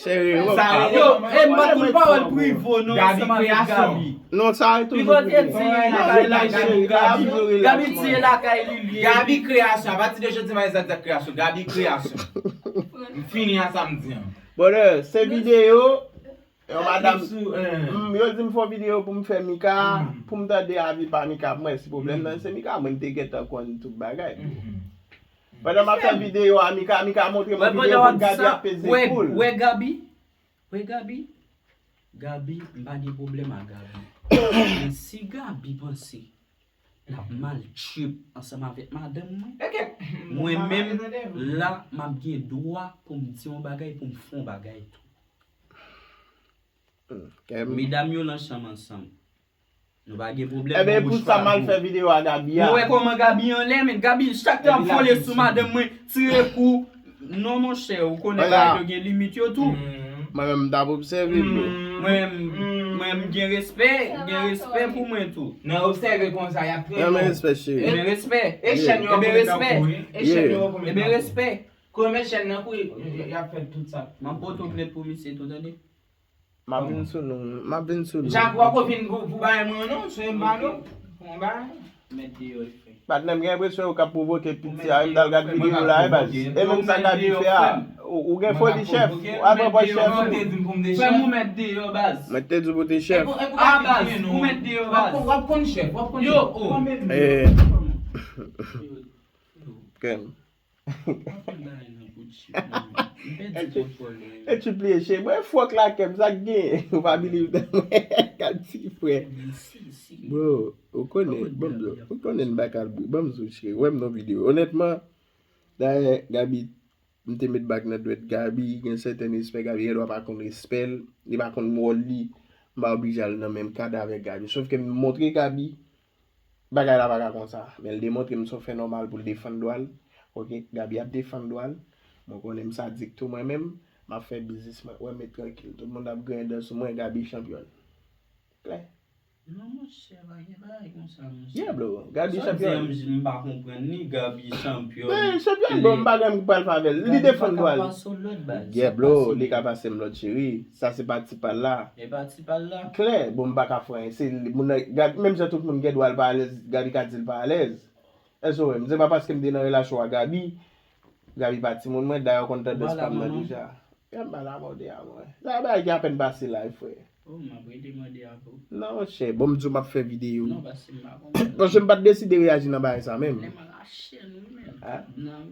Cheri, yo, e m pa t konn pawòl prive non, ansanm avèk Gaby. Non, sa a toujou prive. Pi gwo te di lakay Gaby, Gaby di e lakay li li ye. Gaby kreyasyon, apati de jodi m a zak zak kreyasyon, Gaby kreyasyon. M fini a sa m di an. Brother, se videyo, yon madanm, mm, yo di m fè yon videyo pou m fè Mika, pou m tande avi pa Mika, mwen si pwoblèm nan se Mika, mwen m te gentan konn tout bagay. Pandan m ap fè videyo a Mika, Mika montre mwen videyo pou Gaby ap peze kou l. Wè Gaby, Wè Gaby, Gaby, m pa gen pwoblèm ak Gaby. Men si Gaby panse l ap mal trip ansanm avèk madanm mwen, mwen menm la, m ap gen dwa pou m di yon bagay, pou m fè yon bagay tou. Medam yo nan chanm ansanm. Nou pa gen pwoblèm. Ebyen, pou sa m al fè videyo a Gaby a. Mwen wè kòman Gaby anlè, men Gaby chak tan ap vole sou madanm mwen, tire kou. Non, monchè, ou konnen bagay yo gen limit yo tou. Mwen menm, m t ap obsève, bro. Mwen, mwen, m gen respè, gen respè pou mwen tou. Nan obsève konsa, y ap trennen w. Mwen respè, cheri. Ebyen, respè. E chèn yo ap kouri nan kou, wi. E chèn yo ap kouri nan kou. Ebyen, respè. Kòman chèn nan kouri, y ap fè tout sa. M ap pote w plent pou misye tou, tande. M ap vin sou nou, m ap vin sou nou. Jak, w ap vin pou, pou bay mwen non, se m pa non. Bon bay. Mèt deyò, frè. Patnè m gen enpresyon ou k ap pwovoke piti a, m t al gad videyo la, e baz. E menm sa Gaby fè a, ou, ou gen foli chèf, w al pran pòz chèf ou. Frè m, ou mèt deyò, baz. Mwen te di w pou te chèf. A, baz, ou mèt deyò, baz. W ap konn chèf, w ap konn chèf. Yo, oh. Ken. Anpil bagay nan bout chip mwen. M pèdi kontwòl mwen. E ti pliye che mwen fòk lakè m sa k gen. Ou pa believe nan mwen. Gad ti frè. Bro, ou konnen, ban m di w, ou konnen m pa ka, ban m di w cheri, wè m nan videyo. Onètman, dayè, Gaby, m te met bag nan dwèt Gaby, gen sèten respè Gaby, gen dwa pa konn respè l, li pa konn wòl li, m pa oblije al nan menm kad avèk Gaby. Sòf ke m montre Gaby, Bagay la pa ka konsa. Men l demontre m se yon fè nòmal pou l defann dwa l. Oke, Gaby ap defann dwa l. Mwen konnen m sadik tou mwen menm. M ap fè biznis mwen. Wè m ret trankil. Tout moun ap griyen dan sou mwen, Gaby chanpyòn. Klè. Non, monchè, pa gen bagay konsa, monchè. Yeah, bro. Gaby chanpyòn. Sa w di an, m pa konprann li, Gaby chanpyòn. Men, chanpyòn, bon, m pa gen m pral fè avè l. Li defann dwa l. Yeah, bro, li ka pase m lòt cheri. Sa se pa ti pa l la. E pa ti pa l la. Klè, bon, m pa ka fè anyen. Se li, moun nan, Gaby, menm jan tout moun gen dwa l pa alèz, Gaby ka di l pa alèz. Èske w wè m? Se pa paske m te nan relasyon ak Gaby, Gaby pa timoun mwen, dayè w konn tandans pa m nan deja. Kè m pa la mòde a mwen. Sa bagay ki apèn pase la, frè. Oh, m ap rete mande apre w. Non, monchè, bon, m di w m ap fè videyo. Non, paske m pa konprann. Paske m pa t deside reyaji nan bagay sa menm. Lè m rache nou menm. Ah. Nan.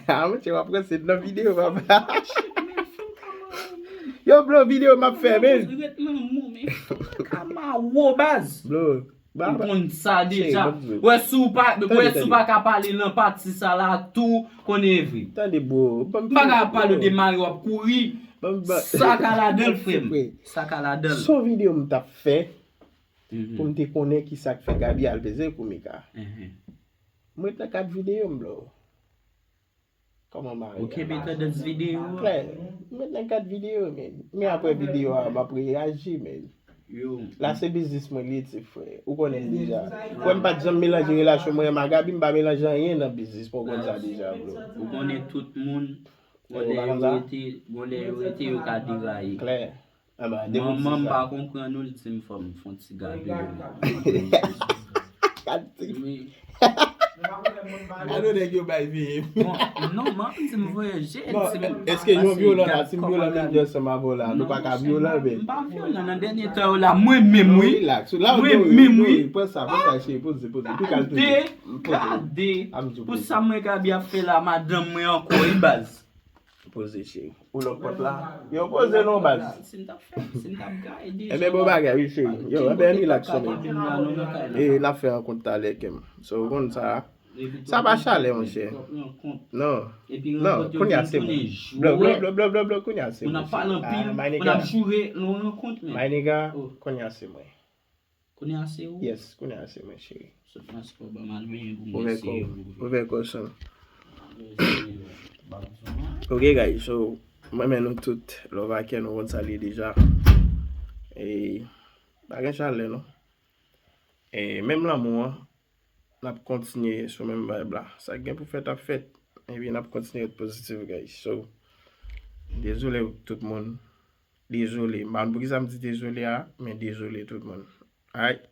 Ah, monchè, w ap ranse nan videyo, papa. Yo, bro, videyo m ap fè, men. Ret nan mou, men. Ka mawo, baz. Bro, Ou konn sa deja. Wè si w pa, wè si w pa ka pale nan pati sa la tou, konnen vre. Tande bro. M pa ka pale de mari w ap kouri. Sa ka ladan l, frè m. Sa ka ladan l. Son videyo m t ap fè pou m te konnen ki sa k fè Gaby al peze kou Mika. M ret nan kat videyo m, bro. Kòman mari a? Ou kenbe tandans videyo a? Klè, m met nan kat videyo, men. Men apre videyo a, m ap reyaji, men. Yo. La se biznis mwen li ye, ti frè. Ou konnen m deja. Wè m pa t janm melanje relasyon mwen a Gaby, m pa melanje anyen nan biznis mwen, ou konn sa deja, bro. Ou konnen tout moun, gon lè yo rete, gon lè yo rete, yo ka deraye. Klè. Manman m pa konprann ou, l di m fò m fè yon ti gade yo. Gade ti. Wi. Alo nèg yo bay veye. Bon, non, m ap di m voye je, di m. Èske yon vyolan la, si m vyolan menm jan ansanm avè w la, nou pa ka vyolan, men. M pa vyolan, nan dènye tan yo la, mwen menm, wi. Relax. Mwen menm, wi. Pran sa, pran sa, cheri, poze, poze. Pi kal toujou. Gade, gade. Pou sa mwen Gaby ap fè la, madanm mwen ankò, wi, baz. Poze, cheri. Ou lòk pòt la? Yo, poze non, baz. Si m t ap fè, si m t ap gaye deja. Enben, bon bagay, wi, cheri. Yo, enben, relax, non, men. E, n ap fè rankont talè, kè m. So, ou konn sa. Sa pa chalè, monchè. Non. Non, kounye a se mwen. Blo, blo, blo, blo, blo, blo, kounye a se mwen. Moun ap pale anpil, moun ap joure, nou rankont, men. My nigga, kounye a se mwen. Kounye a se ou? Yes, kounye a se mwen, cheri. Sot nan spò, ban m al benyen pou m eseye. Ouvè kò w, son. Ok, guys, so, mwen men nou tout, love a kè, nou konn sa l ye deja. E, pa gen chalè, non. E, menm lanmou an, n ap kontinye sou menm vibe la. Sa k gen pou fèt ap fèt. Epi n ap kontinye ret pozitif, guys. So, dezole tout moun. Dezole. M pa konn poukisa m di dezole a, men dezole tout moun. Alright?